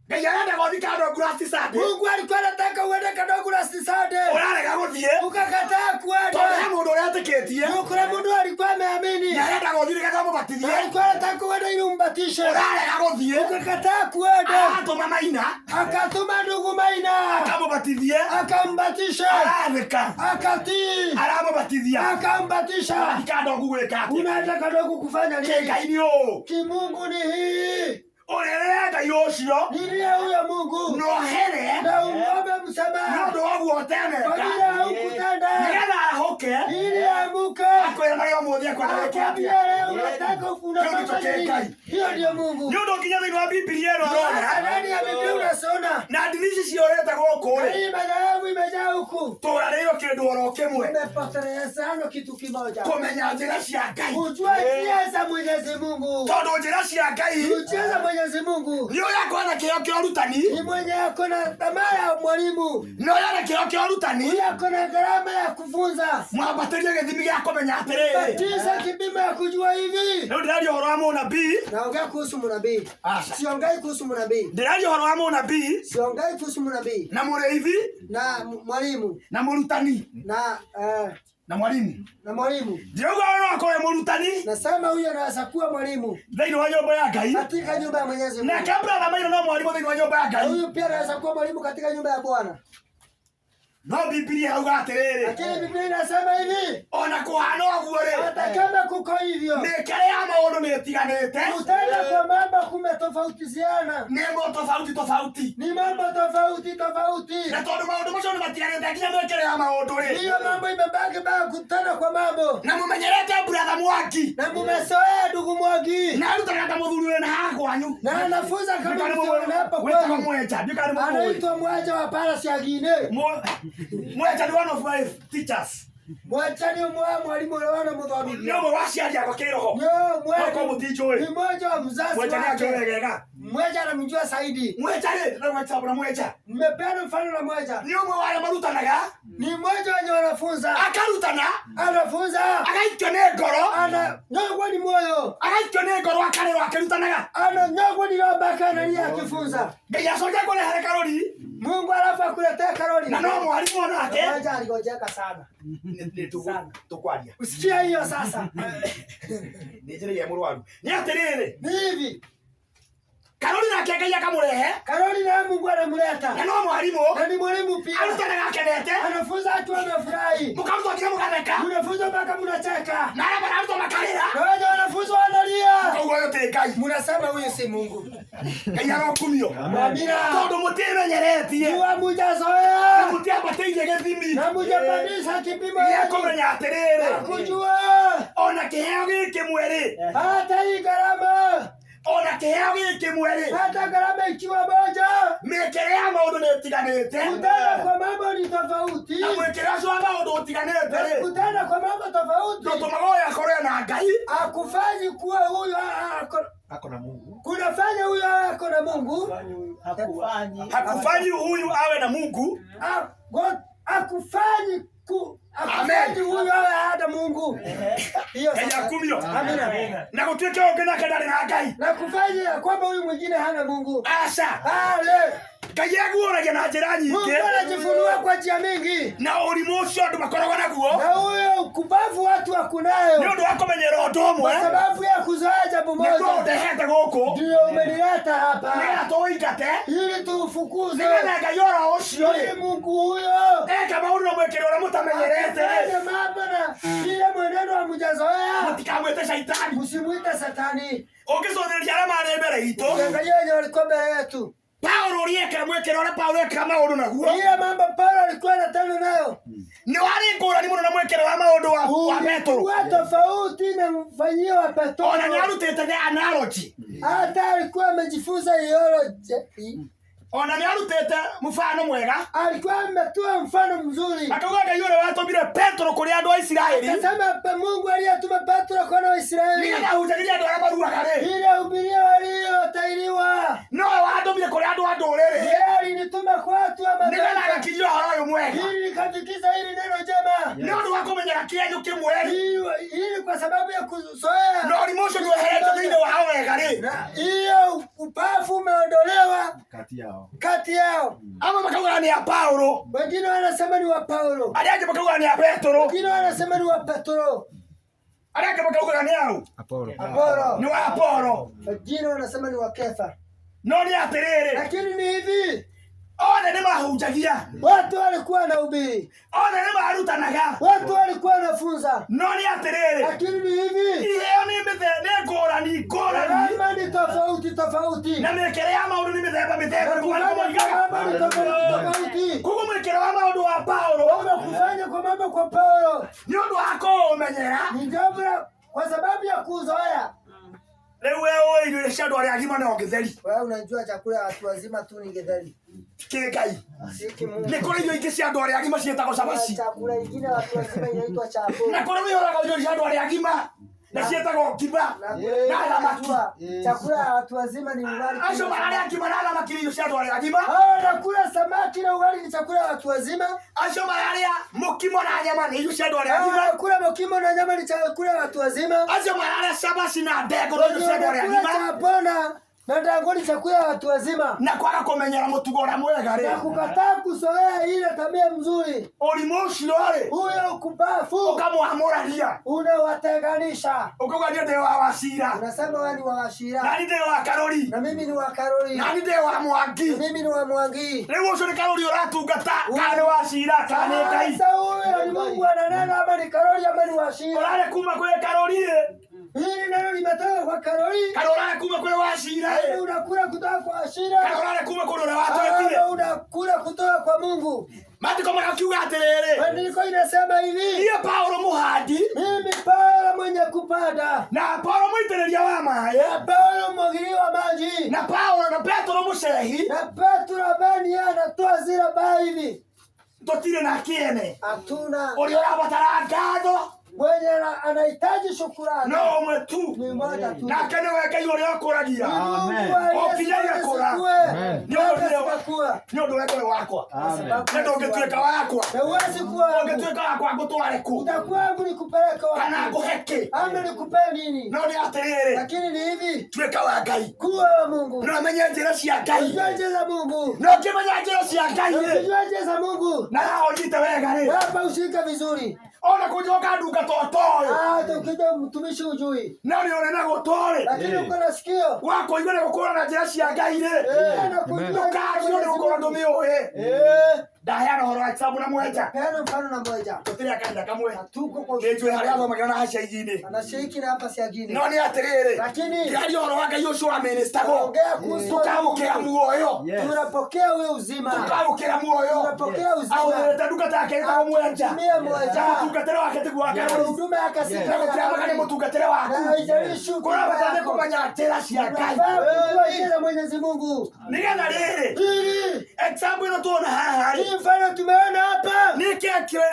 Ngai arenda gũthiĩ kandongu last Sunday. Mungu alikuwa anataka uende kadogo last Sunday, Ũrarega gũthiĩ ukakataa tondũ he kuenda. mũndũ ũretĩkĩtie Juu kuna mtu alikuwa ameamini nĩ arenda gũthiĩ nĩgetha na ũmũbatithie. alikuwa anataka uende ili umbatishe, Ũrarega gũthiĩ ukakataa kuenda. aratũma Maina Akatuma ndugu Maina akamũbatithie akambatisha, arathĩka akatii, aramũbatithia akambatisha. Ũrathiĩ kandongu gwĩka atĩa? Unaenda kadogo kufanya nini? Kĩngai nĩ ũũ Kimungu ni hii, ũrerere Ngai ũcio nilie huyo Mungu na ũhere na umuombe nĩ msamaha ũndũ wa ũguo kwa ũteneka vile haukutenda, nĩgetha arahũke ili amuke akwĩra marĩa ũmũthĩ ekwenda gwĩka akwambie atĩa. leo unataka unafanya nini? Hiyo ndiyo Mungu. Nĩ ũndũ nginya thĩinĩ wa Bibilia ĩno Hata ũrona ndani ya Biblia unasoma na ndini ici ciorĩte gũkũ rĩ hii madhehebu imejaa huku, tũranĩirwo kĩndũ oro kĩmwe tumepotelea sana kitu kimoja, kũmenya njĩra cia Ngai kujua njia za Mwenyezi Mungu. tondũ njĩra cia Ngai Njia za Mwenyezi Mungu nĩ ũrĩa akorwo na kĩheo kĩa ũrutani ni mwenye ako na tamaa ya mwalimu, na ũrĩa na kĩheo kĩa ũrutani huyo ako na gharama ya kufunza, mwambatĩrie gĩthimi gĩa kũmenya atĩrĩrĩ batiza kipimo ya kujua hivi. rĩu ndĩraria ũhoro wa mũnabii Naongea kuhusu mnabii, Aca. siongei kuhusu mnabii, ndĩraria ũhoro wa mũnabii siongei kuhusu mnabii na mũrĩithi na mwalimu na mũrutani na na mwalimu na mwalimu. ndĩrauga we no akorwo e mũrutani Nasema huyo anaweza kuwa mwalimu thĩinĩ wa nyũmba ya Ngai katika nyumba ya Mwenyezi Mungu, nake brother Maina no mwarimũ thĩinĩ wa nyũmba ya na Ngai huyu pia anaweza kuwa mwalimu katika nyumba ya Bwana. no Bibilia yauga atĩrĩrĩ Lakini Biblia inasema hivi, ona kũhana ũguo rĩ hata kama kuko hivyo, mĩkĩre ya maũndũ nĩ ĩtiganĩte kutenda kwa mambo kumetofautiana, nĩ mo tofauti tofauti ni mambo tofauti tofauti. na tondũ maũndũ macio nĩ matiganĩte nginya mĩkĩre ya maũndũ rĩ Hiyo mambo imebaki baya kutenda kwa mambo, na mũmenyerete brother Mwangi na mumesoea ndugu Mwangi na arutanaga ta mũthuri wĩna haha kwanyu na anafunza kama mtu hapa wĩtagwo kwenu, Mwenja ndiũ kana nĩ mũkũĩ anaitwa Mwaja wa Palace ya Gine. Mwenja ni one of my teachers Mwaja ni mwa mwalimu ũrĩa nĩ wanamuthomithia ũmwe wa aciari akwa kĩroho Nyo, Nokorwo mwaja mũtinjũĩ ni mmoja wa mzazi Mwenja nĩ wake. anjũĩ wega Mmoja anamjua zaidi. Mwenja rĩ ndĩramwĩta na Mwenja Nimepeana mfano na mmoja, nĩ ũmwe wa arĩa marutanaga ni mmoja wenye wanafunza, akarutana anafunza, agaikio nĩ ngoro ananyongwa ni moyo, agaikio nĩ ngoro akarĩrwo akĩrutanaga ananyongwa ni roho mpaka analia akifunza. Ngai acoke kũrehere karori Mungu alafu akuletea karoli. na no mwarimũ onake Mmoja aligojeka sana. tũkwaria Usikia hiyo sasa. nĩ njĩrĩire mũrwaru nĩ atĩrĩrĩ Ni hivi, karori nake Ngai akamũrehe Karoli naye Mungu anamleta na no mwarimũ na ni mwalimu pia, arutanaga akenete anafunza akiwa amefurahi, mũkarutwo nginya mũgatheka mnafunza mpaka mnacheka, na arĩa mararutwo makarĩra na wenye wanafunzwa wanalia. koguo ũyũ ti Ngai Mnasema huyu si Mungu. Ngai arokumio Amina. tondũ mũtiĩmenyeretie Jua na mujazoea mũtiambatĩirie gĩthimi na mujapandisha kipimo gĩa yenu kũmenya atĩrĩrĩ na kujua ona kĩheo gĩkĩ mwĩrĩ hata hii gharama, ona kĩheo gĩkĩ mwĩrĩ hata gharama ikiwa moja, mĩkĩre ya maũndũ nĩ ĩtiganĩte kutenda kwa mambo ni tofauti, na mwĩkĩre ũcio wa maũndũ ũtiganĩte rĩ kutenda kwa mambo tofauti ndũtũmaga ũyũ akorwo ena Ngai akufanyi kuwa huyu Ako na Mungu. kunafanya huyu awe ako na Mungu, Hakufanyi. hakufanyi huyu awe na Mungu akufanyi ku Amen. akufanyi huyu awe hana Mungu. Hiyo Ngai sasa. akumio Amina. na gũtuĩke ũngĩ nake ndarĩ na Ngai Na kufanya ya kwamba huyu mwingine hana Mungu. aca Ale, Ngai eguũragia na njĩra Mungu nyingĩ anajifunua kwa njia mingi, na ũrimũ ũcio andũ makoragwo naguo na huyo ukubavu watu nĩ wakunayo ũndũ wa kũmenyera ũndũ ũmwe kwa sababu ya kuzoea jambo nĩguo moja, ũndehete gũkũ ndio umenileta hapa nĩgetha tũũingate ili tuufukuze, nĩgetha Ngai oro ũcio ili rĩ Mungu huyo eka maũndũ na mwĩkĩre ũrĩa mũtamenyerete rĩ akifanya mambo na ile mwenendo hamujazoea, mũtikamwĩte caitani msimuite Satani. ũngĩcũthĩrĩria arĩa marĩ mbere itũ Ukiangalia wenye walikuwa mbele yetu, Paulo ũrĩa ekĩra mwĩkĩre ũrĩa Paulo ekĩra maũndũ naguo ile mambo Paulo alikuwa anatenda nayo nĩ warĩ ngũrani mũno na mwĩkĩre wa maũndũ wa Petero ulikuwa tofauti na mfanyio wa ona Petro. nĩ arutĩte the analogy Hata alikuwa amejifunza theology, ona nĩ arutĩte mũbano mwega alikuwa ametoa mfano mzuri. akauga Ngai ũrĩa watũmire Petero kũrĩ andũ a Isiraeli Akasema Mungu aliyetuma Petro kwa wana wa Israeli nĩgetha ahunjagĩrie andũ arĩa maruaga rĩ ili ahubirie waliotahiriwa wa Nĩgetha mataifa ngakinyia ũhoro ũyũ mwega. Ili nikafikisha hili neno jema. Nĩ ũndũ wa kũmenyera kĩenyũ kĩmwe rĩ, Ili kwa sababu ya kuzoea. Na ũrimũ ũcio nĩweheretio thĩinĩ wao wega rĩ. Na hiyo upafu umeondolewa Kati yao. kati yao. Amwe makaugaga nĩ a Paulo, Wengine wanasema ni wa Paulo, arĩa angĩ makaugaga nĩ a Petero, wengine wanasema ni wa Petro, arĩa angĩ makaugaga nĩ au Apolo, nĩ wa Apolo. wengine wanasema ni wa Kefa. No nĩ atĩrĩrĩ, Lakini ni hivi, othe nĩ mahunjagia, watu walikuwa wanahubiri, othe nĩ marutanaga, watu walikuwa wanafunza, no nĩ atĩrĩrĩ, lakini ni hivi, iheo nĩ nĩ ngũrani ngũrani, gharama ni tofauti tofauti, na mĩkĩre ya maũndũ nĩ mĩthemba mĩthemba na nĩguo kufanya andũ kwa moigaga. mambo ni tofauti tofauti. Koguo mwĩkĩre wa maũndũ wa Paulo Kwamba kufanya kwa mambo kwa Paulo nĩ ũndũ wa kũũmenyera. ni jambo la kwa sababu ya kuzoea. Rĩu we ũĩ irio iria cia andũ arĩa agima no gĩtheri, Wewe unajua chakula ya watu wazima tu ni githeri, kĩ Ngai. si kimungu. Nĩ kũrĩ irio ingĩ cia andũ arĩa agima ciĩtagwo cabaci, Chakula ingine watu wazima inaitwa chapo. na kũrĩ wĩhoraga irio cia andũ arĩa agima na ciĩtagwo ngima Na kule na thamaki. unajua, chakula ya watu wazima ni ugali. Acio mararĩa ngima na thamaki nĩ irio cia andũ arĩa agima. Hao wanakula samaki na ugali ni chakula ya watu wazima. Acio mararĩa mũkimo na nyama nĩ irio cia andũ arĩa Hao agima. wanakula mokimo na nyama ni chakula ya watu wazima. Acio mararĩa cabaci na ndengũ nĩ irio Wenye cia andũ arĩa wanakula agima. chapo na ndango ni chakula ya watu wazima. Na kwaga kũmenyera mũtugo ũrĩa mwega Na rĩ, kukataa kuzoea ile tabia mzuri, ũrimũ ũcio rĩ huyo ukubafu ũkamwamũrania, unawatenganisha. ũkauga niĩ ndĩ wa Wacira, Unasema wewe ni wa Washira nani ndĩ wa Karũri, na mimi ni wa Karoli, nani ndĩ wa Mwangi. mimi ni wa Mwangi. Rĩu ũcio nĩ Karũri ũratungata kana nĩ Wacira kana nĩ Ngai. Sasa huyo ni Mungu ananena ama ni Karoli ama ni Washira? Ũrarĩa kuma kwĩ Karũri ĩ, Hili neno limetoka kwa Karoli, kana ũrarĩa kuma kwĩ Wacira yaani ĩ, unakula kutoka kwa Washira kana ũrarĩa kuma kũrĩ ũrĩa watwĩtire. ama unakula kutoka kwa Mungu. Maandĩko magakiuga atĩrĩrĩ, Maandiko inasema hivi, niĩ Paulo mũhandi mimi Paulo mwenye kupanda na Paulo mũitĩrĩria wa maĩ na Paulo mmwagilii wa maji na Paulo na Petero mũcehi, na Petro ambaye ni yeye anatoa zile baa hivi, tũtirĩ na kĩene. hatuna Ũrĩa ũrabatara ngatho mwenye anahitaji shukurani no ũmwe tu, ni mmoja tu. nake nĩwe Ngai ũrĩa ũkũragia. Mungu aliye Ũkinyagia kũra. sikue, Nĩ ũndũ wewe ndĩre- sitakuwa. nĩ ũndũ wekore wakwa, Kwa sababu nĩ ndũngĩtuĩka wakwa. na huwezi kuwa wangu. Ũngĩtuĩka wakwa ngũtware kũ Utakuwa wangu nikupeleke kana wapi ngũhe kĩ? ama nikupe nini? No nĩ atĩrĩrĩ, Lakini ni hivi, tuĩka wa Ngai, kuwa wa Mungu, no menye njĩra cia Ngai, ujue njia za Mungu, no ũkĩmenya njĩra cia Ngai Na rĩ, ukijua njia za Mungu na haha ũnyite wega rĩ, hapa ushike vizuri. ona kũnjoka nduka totoĩ Hata ukija mtumishi ujui, no nĩ ũrĩ na gũtũ rĩ, lakini uko na sikio wa kũigua na gũkũrana njĩra cia Ngai rĩ, Eh, na kujua ndũkagio nĩ gũkorwo ndũmĩũĩ. Eh, Ndaheana ũhoro wa Kisambu na Mwenja, peana mfano na moja, tũtirĩ a kanitha kamwe, hatuko kwa nĩ njũĩ harĩa athomagĩra na hacia-inĩ. anashiriki na hapa siagini, No nĩ atĩrĩrĩ, lakini ndĩraria ũhoro wa Ngai ũcio wa ministagwo, ongea kuhusu tũkamũkĩra muoyo, Yes. tunapokea huyo uzima, tũkamũkĩra muoyo, tunapokea uzima, ahũthĩrĩte ndungata yake ĩtagwo Mwenja, tumia moja na mũtungatĩre wake tiguo wa na Karũri, huduma yake si na gũtiramaka nĩ mũtungatĩre na waku, haijalishi huduma kũrabatara nĩ yako. kũmenya njĩra cia Ngai, Unafaa kujua njia za Mwenyezi Mungu nĩgetha rĩrĩ ili example ĩno tuona haha rĩ, hii mfano tumeona hapa nĩ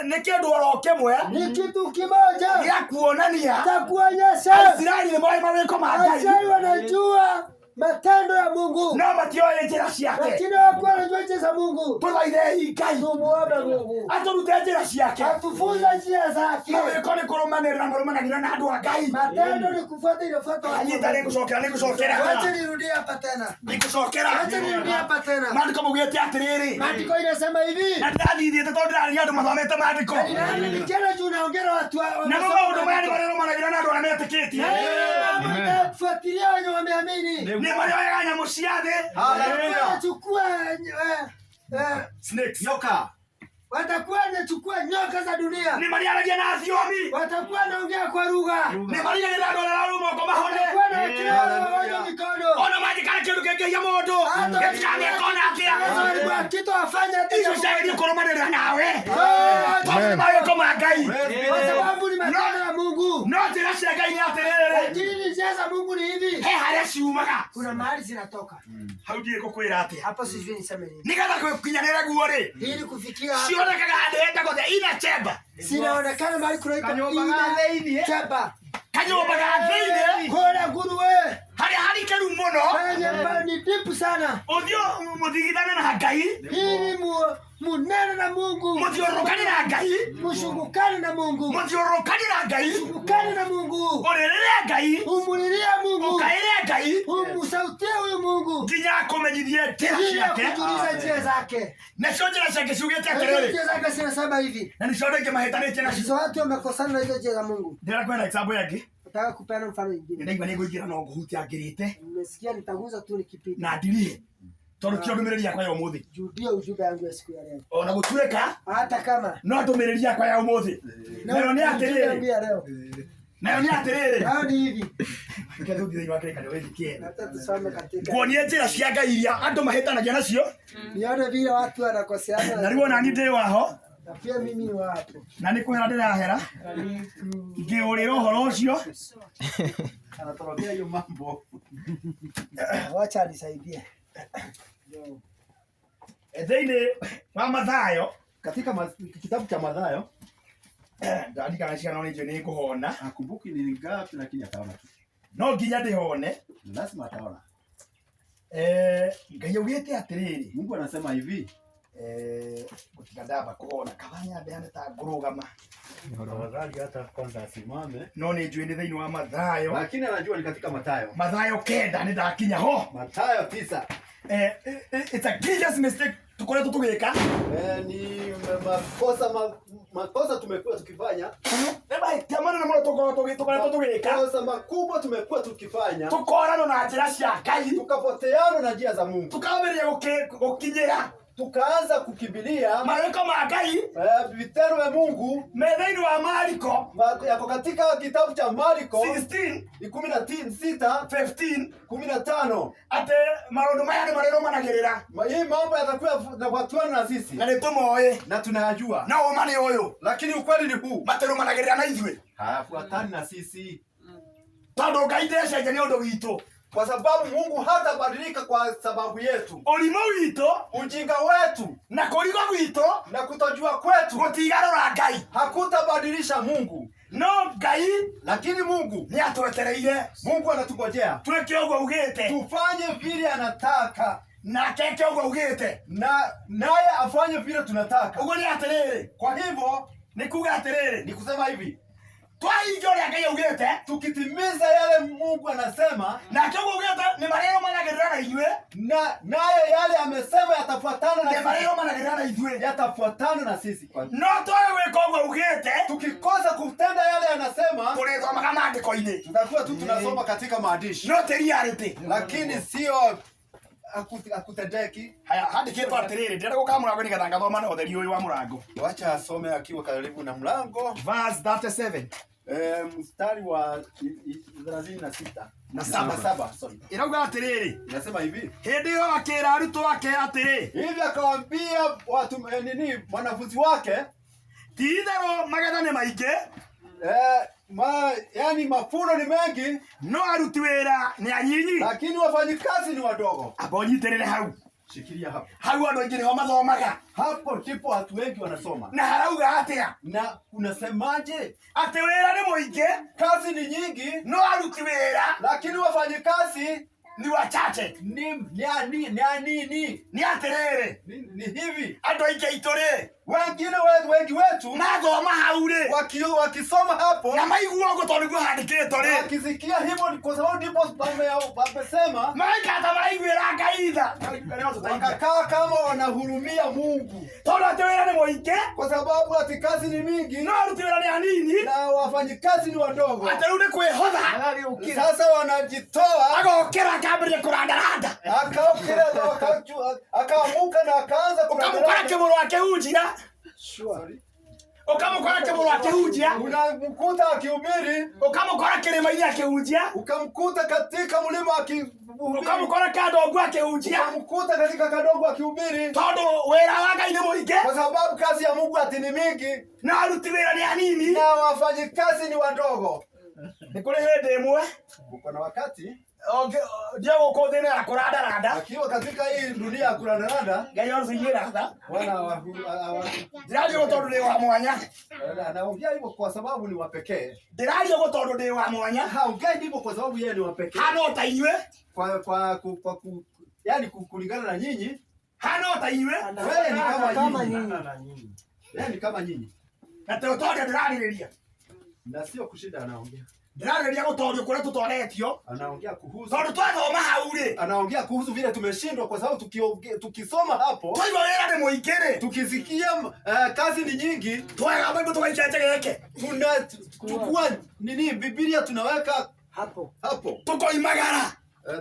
nĩ kĩndũ oro kĩmwe ni kitu kimoja gĩa kuonania cha kuonyesha Isiraeli nĩ moĩ mawĩko ma Ngai Waisraeli wanajua matendo ya Mungu, no matioĩ njĩra ciake. lakini hawakuwa wanajua njia za Mungu. Tũthaithei Ngai Tumuombe Mungu atũrute njĩra ciake. atufunze njia zake. Mawĩko nĩ kũrũmanĩrĩra marũmanagĩrĩra na andũ a Ngai. Matendo ni kufuata, inafuata watu. Anyita nĩ ngũcokera nĩ ngũcokera Wacha nirudie hapa tena, nĩ ngũcokera. wacha nirudie hapa tena. Maandĩko maugĩte atĩrĩrĩ, Maandiko inasema hivi, na ndĩrathithĩte tondũ ndĩrarĩria andũ mathomete maandĩko, nikienda juu naongea na watu namo maũndũ maya nĩ marĩrũmanagĩrĩra na andũ arĩa metĩkĩtie, fuatilia wenye wameamini, nĩ marĩoyaga nyamũ cia thĩ, Hallelujah. wanachukua snakes, Nyoka. watakuwa wanachukua nyoka za dunia, nĩ marĩaragia na thiomi, watakuwa wanaongea kwa lugha, nĩ marigagĩrĩra andũ arĩa arũme moko mahone, watakuwa wanawekelea wagonjwa mikono, ona mangĩkara kĩndũ kĩngĩhia mũndũ Hata gĩtikameka ona Sasa atĩa. walikuwa kitu wafanya hata Icio jambo ciagĩrĩire kũrũmanĩrĩra nawe moja. tondũ nĩ mawĩko ma Ngai, Kwa sababu ni matendo ya Mungu, no njĩra cia Ngai nĩ atĩrĩrĩ, lakini njia za Mungu ni hivi, he harĩa ciumaga. kuna mahali zinatoka. Hau ndiĩ ngũkwĩra atĩa, Hapo sijui niseme nini nĩgetha gũkinyanĩre guo rĩ, ili kufikia hapa cionekaga handũ hetagwo the inner chamber, zinaonekana mahali kunaitwa Kanyumba ga inner thĩiniĩ. chamber, kanyũmba ga thĩinĩ kula nguruwe harĩa harikeru mũno penye ni deep sana, Ũthiĩ mũthigithane na Ngai, ili munene na Mungu, mũthiũrũrũkane na Ngai, mshungukane na Mungu, mũthiũrũrũkane na Ngai, mshungukane na Mungu, ũrĩrĩre Ngai, umulilie Mungu, ũkaĩre Ngai, umusautie huyu Mungu nginya akũmenyithie njĩra ili ciake. akujulize njia zake. Nacio njĩra ciake ciugĩte Na hizo atĩrĩrĩ, njia zake zinasema hivi, na nĩcio andũ aingĩ mahĩtanĩtie nacio. hizo watu wamekosana na hizo njia za Mungu. Ndĩrenda kũheana example ĩngĩ. Nataka kupeana mfano mwingine. Nĩndaigua nĩngũingĩra no ngũhutia ngĩrĩte Nimesikia nitaguza tu nikipita, na ndirihe tondũ tio ndũmĩrĩri yakwa ya ũmũthĩ. juu ndio ujumbe yangu ya siku ya leo, Ona gũtuĩka hata kama no ndũmĩrĩri yakwa ya ũmũthĩ nayo nĩ ujumbe yangu atĩrĩrĩ, ya leo nayo nĩ atĩrĩrĩ, nayo ni hivi, reke tũthiĩ thĩinĩ wa kĩrĩkanĩro gĩkĩ kĩerũ, hata tusome katika nguonie njĩra cia Ngai iria andũ mahĩtanagia nacio, nione vile watu wanakoseana na rĩu ona niĩ ndĩ waho na pia mimi ni wa hapo. Na nĩ kũhera ndĩrahera ngĩũrĩra ũhoro ũcio. Anatorokea hiyo mambo. Wacha nisaidie. Thĩinĩ wa Mathayo, Katika kitabu cha Mathayo, ndarikana cigana nĩ njũĩ nĩ ngũhona, hakumbuki ni ngapi, lakini ataona tu. No nginya ndĩhone. Lazima ataona. Ngai augĩte atĩrĩrĩ, Mungu anasema hivi, gũtiga ndamba kũhona kaba nyambe hane ta ngũrũgama, tafadhali hata kwanza asimame, no nĩ njũĩ nĩ thĩinĩ wa Mathayo, lakini anajua ni katika Mathayo. Mathayo 9 nĩ ndakinya ho. Mathayo 9. It's a grievous mistake tukoretwo tũgĩka. Ni makosa makosa tumekuwa tukifanya, Nĩ mahĩtia manene mũno tũkoretwo tũgĩka, makosa makubwa tumekuwa tukifanya, tũkoranwo na njĩra cia Ngai, tukapoteana na njia za Mungu, tukambĩrĩria gũkinyĩra tukaanza kukimbilia marĩko ma Ngai vitendo vya Mungu me thĩinĩ wa Mariko yako katika kitabu cha Marko 16 16 15 15. Atĩ maũndũ maya nĩ marĩrũmanagĩrĩra. Hii mambo yatakuwa nafuatana na sisi Na nĩ tũmoĩ, na tunayajua, no ũma nĩ ũyũ, lakini ukweli ni huu, matĩrũmanagĩrĩra na ithuĩ, hayafuatani na sisi, tondũ Ngai ndecenjia nĩ ũndũ witũ. kwa sababu Mungu hatabadilika kwa sababu yetu. Ũrimũ witũ Ujinga wetu na kũrigwo gwitũ na kutojua kwetu gũtigarũra Ngai, hakutabadilisha Mungu, no Ngai lakini Mungu nĩ atwetereire Mungu anatungojea twĩke ũguo augĩte, tufanye vile anataka nake eke ũguo augĩte. na naye afanye vile tunataka. Ũguo nĩ atĩrĩrĩ, Kwa hivyo nĩ kuga atĩrĩrĩ, ni kusema hivi, twahingia ũrĩa Ngai augĩte, tukitimiza yale Mungu anasema nake ũguo augĩte nĩ marĩrũmanagĩrĩra na ithuĩ, na naye yale amesema yatafuatana nĩ na sisi, marĩrũmanagĩrĩra na ithuĩ, yatafuatana na sisi. Kwa no twage gwĩka ũguo augĩte, tukikosa kutenda yale anasema, tũrĩthomaga maandĩko-inĩ, tutakuwa tu tunasoma katika maandishi, no ti reality. lakini sio hakutendeki. Haya, handĩkĩtwo atĩrĩrĩ, ndĩrenda gũka mũrango nĩgetha ngathoma na ũtheri ũyũ wa mũrango. Wacha asome akiwa karibu na mlango. Verse 37 Mstari wa 36 Na saba. Na saba, sorry. Ĩrauga atĩrĩrĩ, Inasema hivi, hĩndĩ ĩyo akĩra arutwo ake atĩrĩ, hivi akawaambia watu nini wanafunzi wake, ti itherũ magetha nĩ maingĩ, yani mafuno ni mengi, no aruti wĩra nĩ anyinyi. lakini wafanyikazi ni wadogo. Amba ũnyitĩrĩre hau. Shikilia hapo. Hau andũ aingĩ nĩho mathomaga. Hapo ndipo watu wengi wanasoma. Na harauga atĩa? Na unasemaje? Atĩ wĩra nĩ mũingĩ, Kazi ni nyingi, no aruti wĩra lakini wafanyikazi ni wachache. ni nini? Nĩ atĩrĩrĩ, Ni hivi, andũ aingĩ aitũ rĩ, wengine wengi wetu mathoma hau rĩ, wakisoma hapo na maigua ũguo tondũ nĩguo handĩkĩtwo rĩ, wakisikia hivyo, ni kwa sababu ndipo wamesema, magaikara ta maraiguĩra Ngai tha, wakakaa kama wanahurumia Mungu, tondũ atĩ wĩra nĩ mũingĩ, kwa sababu ati kazi ni mingi no aruti wĩra nĩ anini, na wafanyikazi ni wadogo. Atĩ rĩu nĩ kwĩhotha, Sasa wanajitoa, agokĩra akambĩrĩria kũrandaranda, akaamuka na akaanza ũkamũkora kurandaranda. kĩmũrũ akĩhunjia, Sure. ũkamũkora kĩmũrũ akĩhunjia, Unamkuta akihubiri, ũkamũkora kĩrĩma-inĩ akĩhunjia, ukamkuta katika mlima akihubiri, ũkamũkora kandongu akĩhunjia, ukamkuta katika kadogo akihubiri, tondũ wĩra wa Ngai nĩ mũingĩ, kwa sababu kazi ya Mungu ati ni mingi na aruti wĩra nĩ anini. na wafanyikazi ni wadogo. Nĩ kũrĩ hĩndĩ ĩmwe Uko na wakati ndio gũkũ thĩ ĩno ya kũrandaranda, akiwa katika hii dunia ya kurandaranda, Ngai ocuiguĩra tha. Bwana Ndĩraria ũguo tondũ ndĩ wa mwanya. anaongea hivyo kwa sababu ni wa pekee. Ndĩraria ũguo tondũ ndĩ wa mwanya. Haongei hivyo kwa sababu yeye ni wa pekee. Hana o ta inyuĩ. Kwa kwa ku, kwa ku, Yani kulingana na nyinyi, Hana o ta inyuĩ. Wewe ni kama Kama nyinyi. nyinyi. Yeye ni kama nyinyi. Na te ũtoria ndĩrarĩrĩria. Na sio kushinda anaongea. Ndĩrarĩrĩria gũtorio kũrĩa tũtoretio. Anaongea kuhusu Tondũ twathoma hau rĩ, anaongea kuhusu vile tumeshindwa kwa sababu tukisoma hapo twaigua wĩra nĩ mũingĩ rĩ, tukisikia kazi ni nyingi, twoyaga Bible tũgaicenja gĩkĩ. tunachukua nini Biblia tunaweka Hapo. hapo. Tũkoimagara.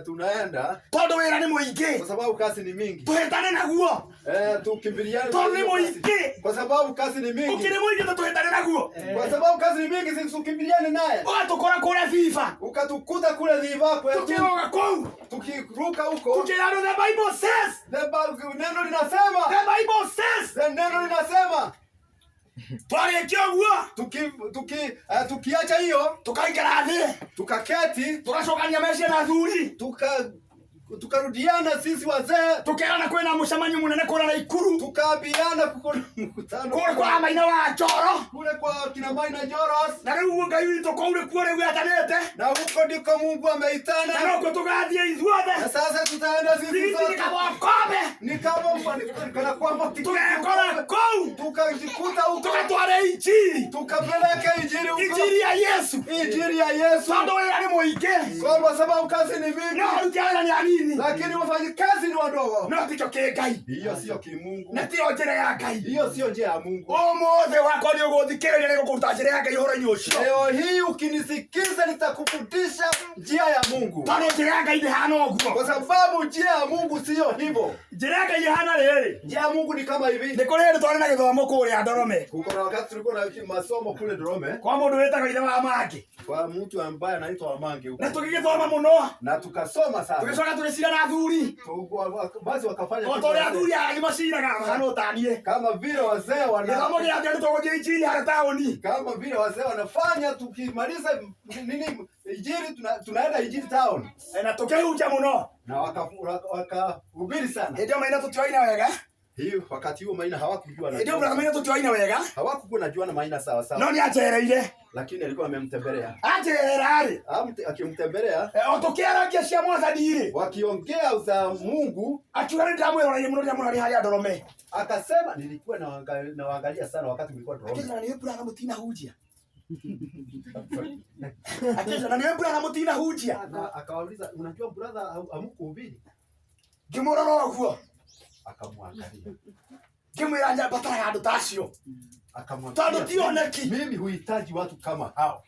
Tunaenda Tondũ wĩra nĩ mũingĩ. kwa sababu kazi ni mingi. Tũhĩtane naguo. Tukimbiliane Tondũ nĩ mũingĩ. kwa sababu kazi ni mingi. Ũkĩrĩ mũingĩ tũhĩtane naguo. Kwa sababu kazi ni mingi, sisi tukimbiliane naye. Ũgatũkora kũrĩa FIFA. Ukatukuta kule dhiva kwetu, Tũkĩroga kũu. tukiruka huko. Tukĩrano the Bible says. Neno linasema, The Bible says. the neno linasema. Twarĩkia ũguo. Tukiacha hiyo, Tũkaikara thĩ. tukaketi, Tũgacokania meciria na athuri. Tukarudiana sisi wazee, Tũkerana kwĩna mũcemanio mũnene kũrĩa Naikuru. tukaambiana kuko na mkutano Kũrĩa kwa Maina wa Njoro. kule kwa kina Maina Joros, Na rĩu Ngai witũ kũu nĩkuo rĩu etanĩte. na huko ndiko Mungu Na ameitana, nokuo tũgathiĩ ithuothe. na sasa tutaenda sisi Tigiti nĩ sote. kabokombe. Ni kama kana kwamba tikiti Tũgekora kũu. tukajikuta huko, Tũgatware injiri. tukapeleka injili huko, Injiri ya Yesu. injili ya Yesu, Tondũ wĩra nĩ mũingĩ. kwa sababu kazi ni mingi, No aruti a wĩra nĩ anini. lakini wafanyikazi ni wadogo. No tikĩo kĩ Ngai. Hiyo sio kimungu, Na tiyo njĩra ya Ngai. hiyo sio njia ya Mungu. Ũmũthĩ wakwa nĩ ũgũthikĩrĩria nĩ gũkũruta njĩra ya Ngai ũhoro-inĩ ũcio. Leo hii ukinisikiza, nitakufundisha njia ya Mungu, Tondũ njĩra ya Ngai ndĩhana ũguo. kwa sababu njia ya Mungu siyo hivyo. Njĩra ya Ngai ĩhana rĩrĩ. Njia ya Mungu ni kama hivi. Nĩ kũrĩ hĩndĩ twarĩ na gĩthomo kũrĩa Ndorome. Kuko na wakati tulikuwa na masomo kule Dorome Kwa mũndũ wĩtagwo ithe wa Mangĩ. kwa mtu ambaye anaitwa Wamange huko, Na tũgĩgĩthoma mũno. na tukasoma sana. Tũgĩcoka tũgĩcira na athuri. Basi wakafanya O ta ũrĩa athuri aya maciraga mahana ũtaniĩ. kama vile wazee wana Gĩthomo gĩa atĩ nĩ tũgũthiĩ injiri harĩa taũni. kama vile wazee wanafanya. Tukimaliza nini injili tunaenda injili town, Na tũkĩhunjia mũno. na wakahubiri sana. Hĩndĩ ĩyo Maina tũtioaine wega. Hiyo wakati huo Maina hawakujua Hĩndĩ ĩyo na brother Maina tũtioaine wega. hawakuwa najuana Maina sawa No sawa, nĩ anjereire. lakini alikuwa amemtembelea. Anjerera rĩ. Akimtembelea O tũkĩaragia cia mwathani rĩ. wakiongea za Mungu, Akiuga nĩ ndamwĩroreire mũno rĩrĩa mũrarĩ harĩa Ndorome. akasema nilikuwa nawaangalia sana wakati mlikuwa Dorome. Akĩnjĩra nĩ brother mũtinahunjia. Akĩnjĩra nĩ brother mũtinahunjia. Na akawauliza, unajua brother, hamkuhubiri? Ngĩmũrora ũguo. Akamwangalia, Ngĩmwĩra nyambataraga andũ ta acio. akamwambia, Tondũ ti oneki. mimi huhitaji watu kama hao,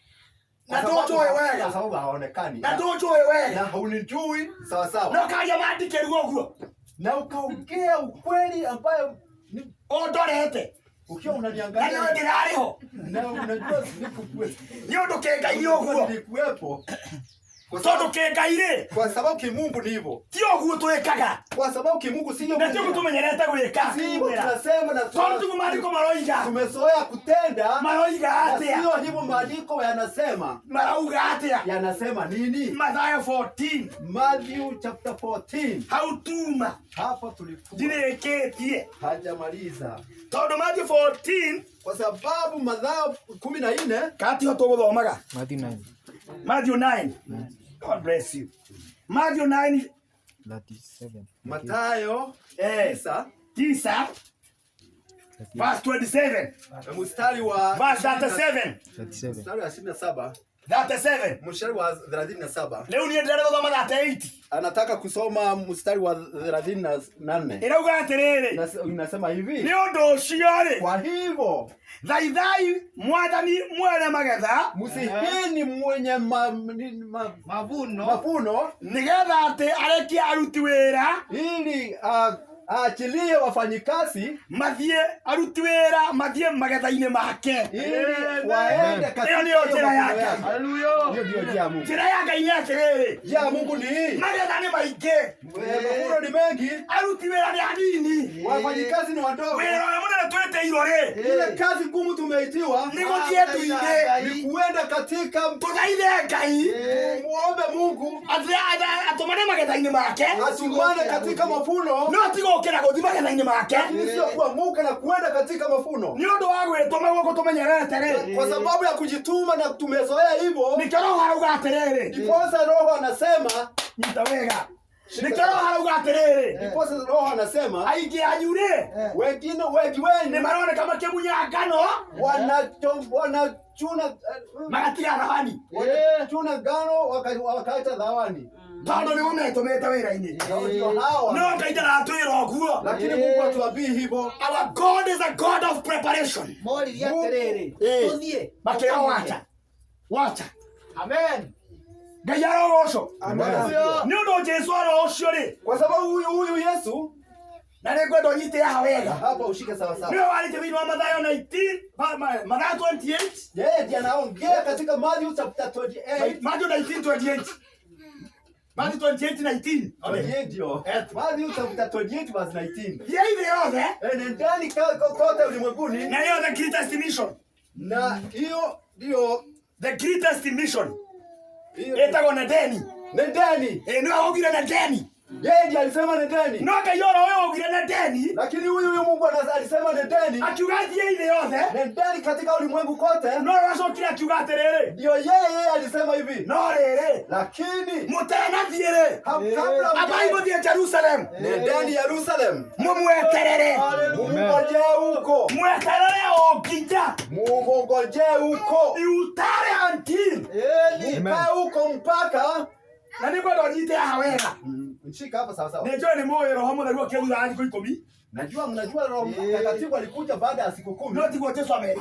Na Kwa sababu ndũnjũĩ wega. kwa sababu haonekani Na ndũnjũĩ wega. na hunijui sawa sawa, Na ũkaria mandĩkĩru ũguo. na ukaongea ukweli ambayo ni Ũndorete. ukiwa Na unaniangalia nĩwe ndĩrarĩ ho. na unajua sikukuwepo, Nĩ ũndũ kĩ Ngai nĩ ũguo. nilikuwepo kwa Tondũ sababu, kĩ Ngai rĩ, kwa sababu kimungu ni hivyo, ti ũguo twĩkaga. kwa sababu kimungu sio Na ti ũguo tũmenyerete gwĩka. sivyo tunasema na Tondũ tiguo maandĩko maroiga. tumezoea kutenda Maroiga na atĩa? sio hivyo. Maandiko yanasema Marauga atĩa? yanasema nini? Mathayo 14. Matthew chapter 14. Hau tuma Hapa tulikuwa ndirĩkĩtie. hajamaliza, Tondũ Matthew 14 kwa sababu Mathayo 14 katiho tũgũthomaga. Matthew 9, Matthew 9. God bless you. Matthew 9 37. Mathayo 9 9 verse 27 mstari wa verse 37 37. mstari wa 27 37. mstari wa 37 Rĩu niĩ ndĩrenda gũthoma 38. anataka kusoma mstari wa 34. Ĩrauga atĩrĩrĩ, Inasema hivi, nĩ ũndũ ũcio rĩ, kwa hivyo thaithai mwathani mwene magetha msihini mwenye Mavuno mavuno nĩgetha atĩ arekie aruti wĩra ili aachilie wafanyikazi mathiĩ aruti wĩra mathiĩ magetha-inĩ make. ili waende katika Hiyo ndiyo hiyo njia mavuno yake. yake. Haleluya. Hiyo ndiyo njia ya Mungu. Njĩra ya Ngai nĩ atĩrĩrĩ, Njia ya Mungu ni hii. magetha nĩ maingĩ, Mavuno ni mengi, aruti wĩra nĩ anini. wafanyikazi ni wadogo. Wĩra ũrĩa mũnene twĩtĩirwo rĩ, Ile kazi ngumu tumeitiwa nĩ gũthiĩ tu-inĩ ni kuenda katika tũthaithe Ngai muombe Mungu atũmane magetha-inĩ make, atumane katika mavuno, no ti gũkĩra gũthiĩ magetha-inĩ make lakini sio kuamuka na kuenda katika mavuno nĩ ũndũ wa gwĩtũma gũkũ tũmenyerete rĩ. kwa sababu ya kujituma na tumezoea hivyo. Nĩkĩo Roho arauga atĩrĩrĩ, Ndiposa Roho anasema nyita wega, Nĩkĩo Roho arauga atĩrĩrĩ, Ndiposa Roho anasema aingĩ anyu rĩ wengine wengi nĩ wenu maroneka makĩmunya ngano wanachuna magatiga thawani wanachuna ngano wakaacha dhawani. Tondũ nĩo metũmĩte wĩra-inĩ. Hao ndio hawa. No Ngai ndaratwĩra ũguo. Lakini Mungu atuambii hivyo. Our God is a God of preparation. Moririe atĩrĩrĩ, Eh. tũthiĩ. Makĩrwo wacha wacha. Amen. Ngai arogocwo. Amen. Nĩ ũndũ Jesu oro ũcio rĩ, Kwa sababu huyu huyu Yesu na nĩ ngwenda ũnyite haha wega, hapa ushike sawa sawa. nĩwe warĩtie thĩinĩ wa Mathayo 19 Mathayo 28. Yeye ndiye anaongea katika Matthew chapter 28. Matthew 19:28. Matthew 28:19. Okay. 28 ndio. Matthew chapter 28 verse 19. Thiĩ thĩ yothe Enendeni kote ulimwenguni, na ĩyo the greatest mission. na hiyo ndio The greatest mission hiyo ĩtagwo nendeni. nendeni. Ĩ nĩwe waugire nendeni. Yeye ndiye alisema nendeni. No Ngai oro ũyũ waugire nendeni Lakini huyu huyu Mungu alisema nendeni, akiuga thiĩ thĩ yothe, nendeni katika ulimwengu kote. no acokire akiuga atĩrĩrĩ, Ndio yeye alisema hivi, no rĩrĩ lakini mũtanathiĩ rĩ, kabla ambai mũthiĩ Jerusalem nendeni Yerusalem, mũmweterere, mungojee huko, mweterere o nginya mungojee huko, you tarry until. mkae huko mpaka. Na nĩ ngwenda ũnyite haha wega. Nshika hapa sawa sawa. Nĩ njũĩ nĩ mũĩ Roho Mũtheru okire thutha wa thikũ 10. Najua mnajua Roho Mtakatifu alikuja baada ya siku 10, No tiguo Jesu amerire.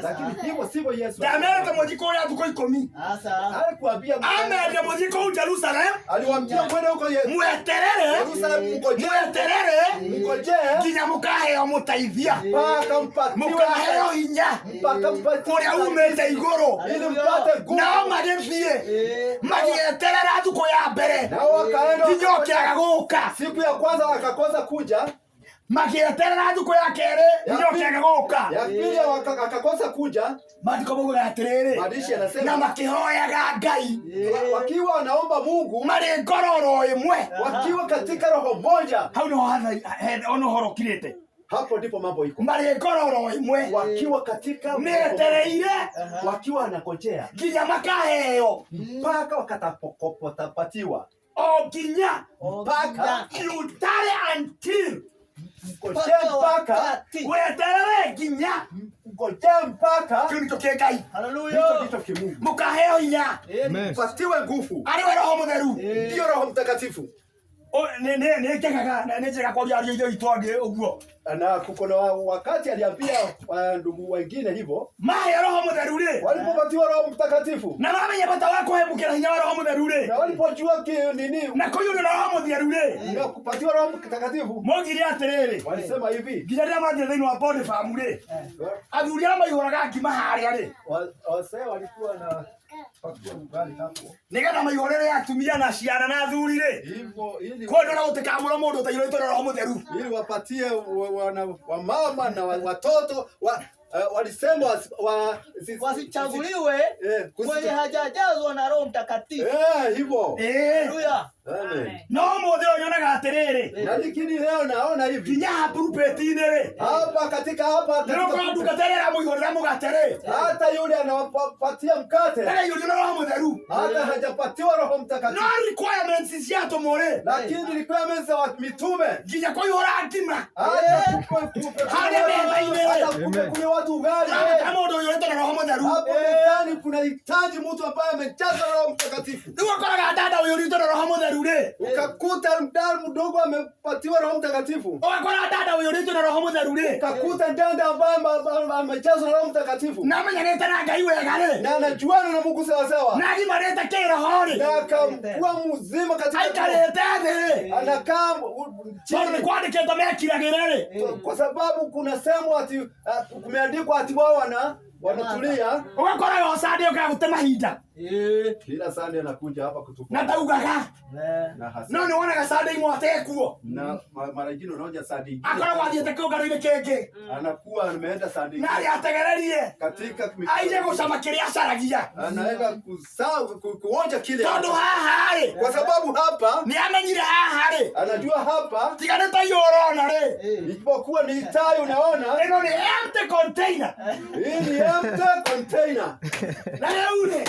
lakini hivyo sivyo Yesu Ndamerĩte mũthiĩ kũrĩa thikũ 10. alikuambia. Amerire mũthiĩ kũu Jerusalem Aliwaambia mwende huko mweterere, Yerusalem, mngojee, mweterere mngojee nginya mũkaheo mũteithia, mpaka mpatiwe, mũkaheo hinya mpaka mpatiwe ũrĩa umĩte igũrũ. ili mpate nguvu. Nao magĩthiĩ magĩeterera thukũ ya mbere Nao wakaenda nginya ũkĩaga gũka, siku ya kwanza wakakosa kuja, magĩeterera thukũ ya kerĩ nginya ũkĩaga gũka. ya pili akakosa kuja. Maandĩko maugaga atĩrĩrĩ, Maandishi na yanasema makĩhoyaga Ngai wakiwa wanaomba Mungu, marĩ ngoro oro ĩmwe. wakiwa katika roho moja, Hau nĩho ona ũhoro ũkirĩte. hapo ndipo mambo iko, Marĩ ngoro oro ĩmwe wakiwa katika roho moja, metereire wakiwa wanangojea nginya makaheo mpaka wakatapatiwa, o nginya mpaka you tarry until, mngojee mpaka, weterere nginya. mngojee mpaka. Kĩu nĩkĩo kĩ Ngai. Hicho ndicho kimungu, Mũkaheo hinya mpatiwe nguvu, arĩ we Roho Mũtheru. ndiyo Roho Mtakatifu. Nĩ njegaga nĩ njega kwaria ariũ a ithe witũ angĩ ũguo. Na kuko na wakati aliambia ndugu wengine hivyo, Maheo Roho Mũtheru rĩ, walipopatiwa Roho Mtakatifu na mamenya bata wa kũhemũkĩra hinya wa Roho Mũtheru rĩ, na walipojua nini na kũiyũrio na Roho Mũtheru rĩ, na kupatiwa Roho Mtakatifu, maugire atĩrĩrĩ, walisema hivi nginya rĩrĩa mathiĩ thĩinĩ wa body farm rĩ, athuri arĩa maihũraga ngima harĩa rĩ, wazee walikuwa na pakua ugali hapo nĩgetha maihũrĩre atumia na ciana na athuri rĩ, hivyo, ili kwendwo na gũtikamũra mũndũ ũtaiyũrĩtwo na Roho Mũtheru. ili wapatie wamama na watoto walisema Wasichaguliwe mwenye hajajazwa na Roho Mtakatifu. Hivyo. Ĩĩ. Haleluya. Amen. No mũthĩ ũyũ nyonaga atĩrĩrĩ, Na lakini leo naona hivi nginya haha pulpit-inĩ rĩ, hapa katika hapa nĩũkora katika ndungata ĩrĩa ĩramũihũrĩra mũgate rĩ, hata yule anawapatia mkate ndaraiyũrio na Roho Mũtheru. hata hajapatiwa Roho No Mtakatifu, requirements cia atũmwo rĩ, lakini requirements za mitume nginya kũihũra ngima hata harĩa metha-inĩ hata rĩ, kupekulia watu ugali ũrabatara mũndũ ũiyũrĩtwo na Roho Mũtheru. hapo mezani kunahitaji mtu ambaye amejazwa na Roho Mtakatifu. Rĩu ũkoraga dada ũiyũrĩtwo na Roho Mũtheru rĩ, Ukakuta mdada mdogo amepatiwa Roho Mtakatifu, ũgakora dada ũiyũrĩtwo na Roho Mũtheru rĩ, ukakuta dada ambaye amejazwa na Roho Mtakatifu na amenyanĩte na Ngai wega rĩ, na anajuana na Mungu sawasawa, na agimarĩte kĩroho rĩ, na akakuwa mzima katika aikarĩte thĩ rĩ, anakaa tondũ nĩ chini kwandĩkĩtwo mekiragĩre rĩ, kwa sababu kuna sehemu ati kumeandikwa ati wao wanatulia. Ũgakoraga o Sunday ũkaga gũte mahinda Kila Sunday anakuja hapa kutupa na ndaugaga, na hasira no nĩ wonaga Sunday imwe atekuo, na mara nyingine unaonja Sunday ingine akoragwo athiĩte kĩũngano-inĩ kĩngĩ anakuwa ameenda Sunday na ingine arĩa ategererie katika aige gũcama kĩrĩa acaragia, anaenda kuonja kile tondũ haha rĩ kwa sababu hapa nĩ amenyire haha rĩ, anajua hapa tiga nĩ ta iyo ũrona rĩ, isipokuwa ni tai unaona ĩno nĩ empty container. hii ni empty container Na rĩu rĩ,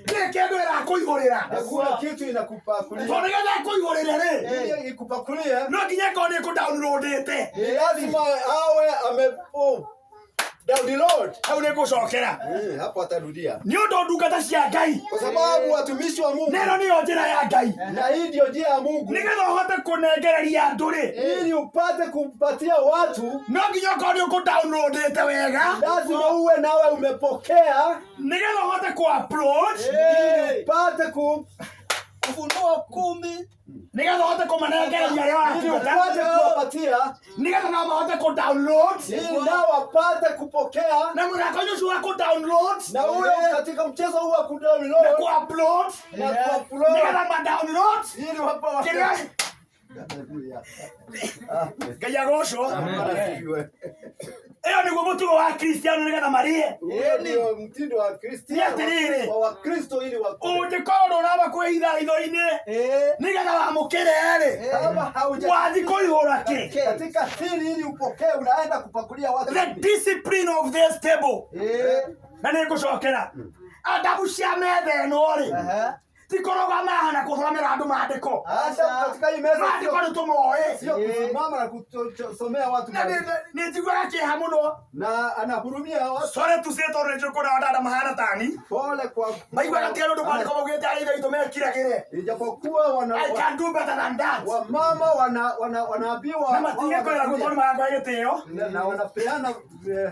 nĩ kĩndũ ĩrakũihũrĩra, hakuna kitu inakupakulia tondũ nĩgetha ĩkũihũrĩre rĩ, Ili ikupakulie no nginya ĩkorwo nĩ ĩkũ-downloadĩte. ni lazima awe ame oh, download. Hau nĩ ngũcokera. Hapo atarudia Nĩ ũndũ ndungata cia Ngai kwa sababu watumishi wa Mungu, na ĩno nĩyo njĩra ya Ngai, na hii ndio njia ya Mungu, nĩgetha ũhote kũnengereria andũ rĩ, ili upate kumpatia watu, no nginya ũkorwo nĩ ũkũ-downloadĩte wega, lazima uwe nawe umepokea, nĩgetha ũhote kũ-upload, ili upate ku Ufunuo 10 nĩgetha ũhote kũmanengereria arĩa ili ũratungata, upate kuwapatia, nĩgetha nao mahote kũ-download, ili nao wapate kupokea, na mũthako ũcio wa kũ-download na huyo katika mchezo huu wa na kudownload kũ-upload, na kuupload, nĩgetha ma-download ili wapa kĩrĩa Ngai agocwo. Asifiwe. Ĩyo nĩguo mũtugo wa Kristiano nĩgetha marĩe. Huo ndio mtindo wa Kristiano Ni atiriri. wa Wakristo ili wa Ũngĩkorwo ndũramba kwĩhitha hitho-inĩ nĩgetha wamũkĩre rĩ, kama hauja wathi kũihũra kĩ? katika siri ili upokee, unaenda kupakulia watu The discipline of this table. Na nĩ ngũcokera adabu cia metha ĩno rĩ, ti kũrũgama haha na kũthomera andũ maandĩko. hata katika hii meza Maandĩko sio- nĩ tũmoĩ. sio kusimama na kusomea watu Na nĩ njiguaga kĩeha mũno. na anahurumia watu. Sorry to say tondũ nĩ njũĩ kũrĩ andũ mahana tani Pole kwa maiguaga tiga nĩ ũndũ maandĩko maugĩte arĩa ithe witũ mekiragĩre. ijapokuwa wana I can do better than that. wamama wana wana wanaambiwa Na matigĩkwĩra guo tondũ marakwae gĩtĩo. na wanapeana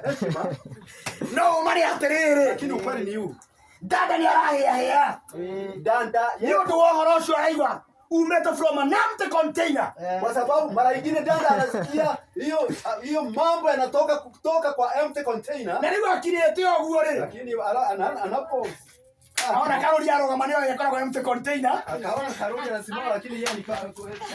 heshima, No ũma nĩ atĩrĩrĩ, lakini ukweli ni huu dada nĩ arahĩahĩa danda nĩ ũndũ wa ũhoro ũcio araigua umĩte from an empty container. kwa sababu mara ingine dada anasikia hiyo hiyo mambo yanatoka kutoka kwa empty container, Na rĩu akirĩte ũguo rĩ, lakini anapo ona Karũri arũgama nĩoĩ ĩkoragwo empty container, akaona Karoli anasimama, lakini yeye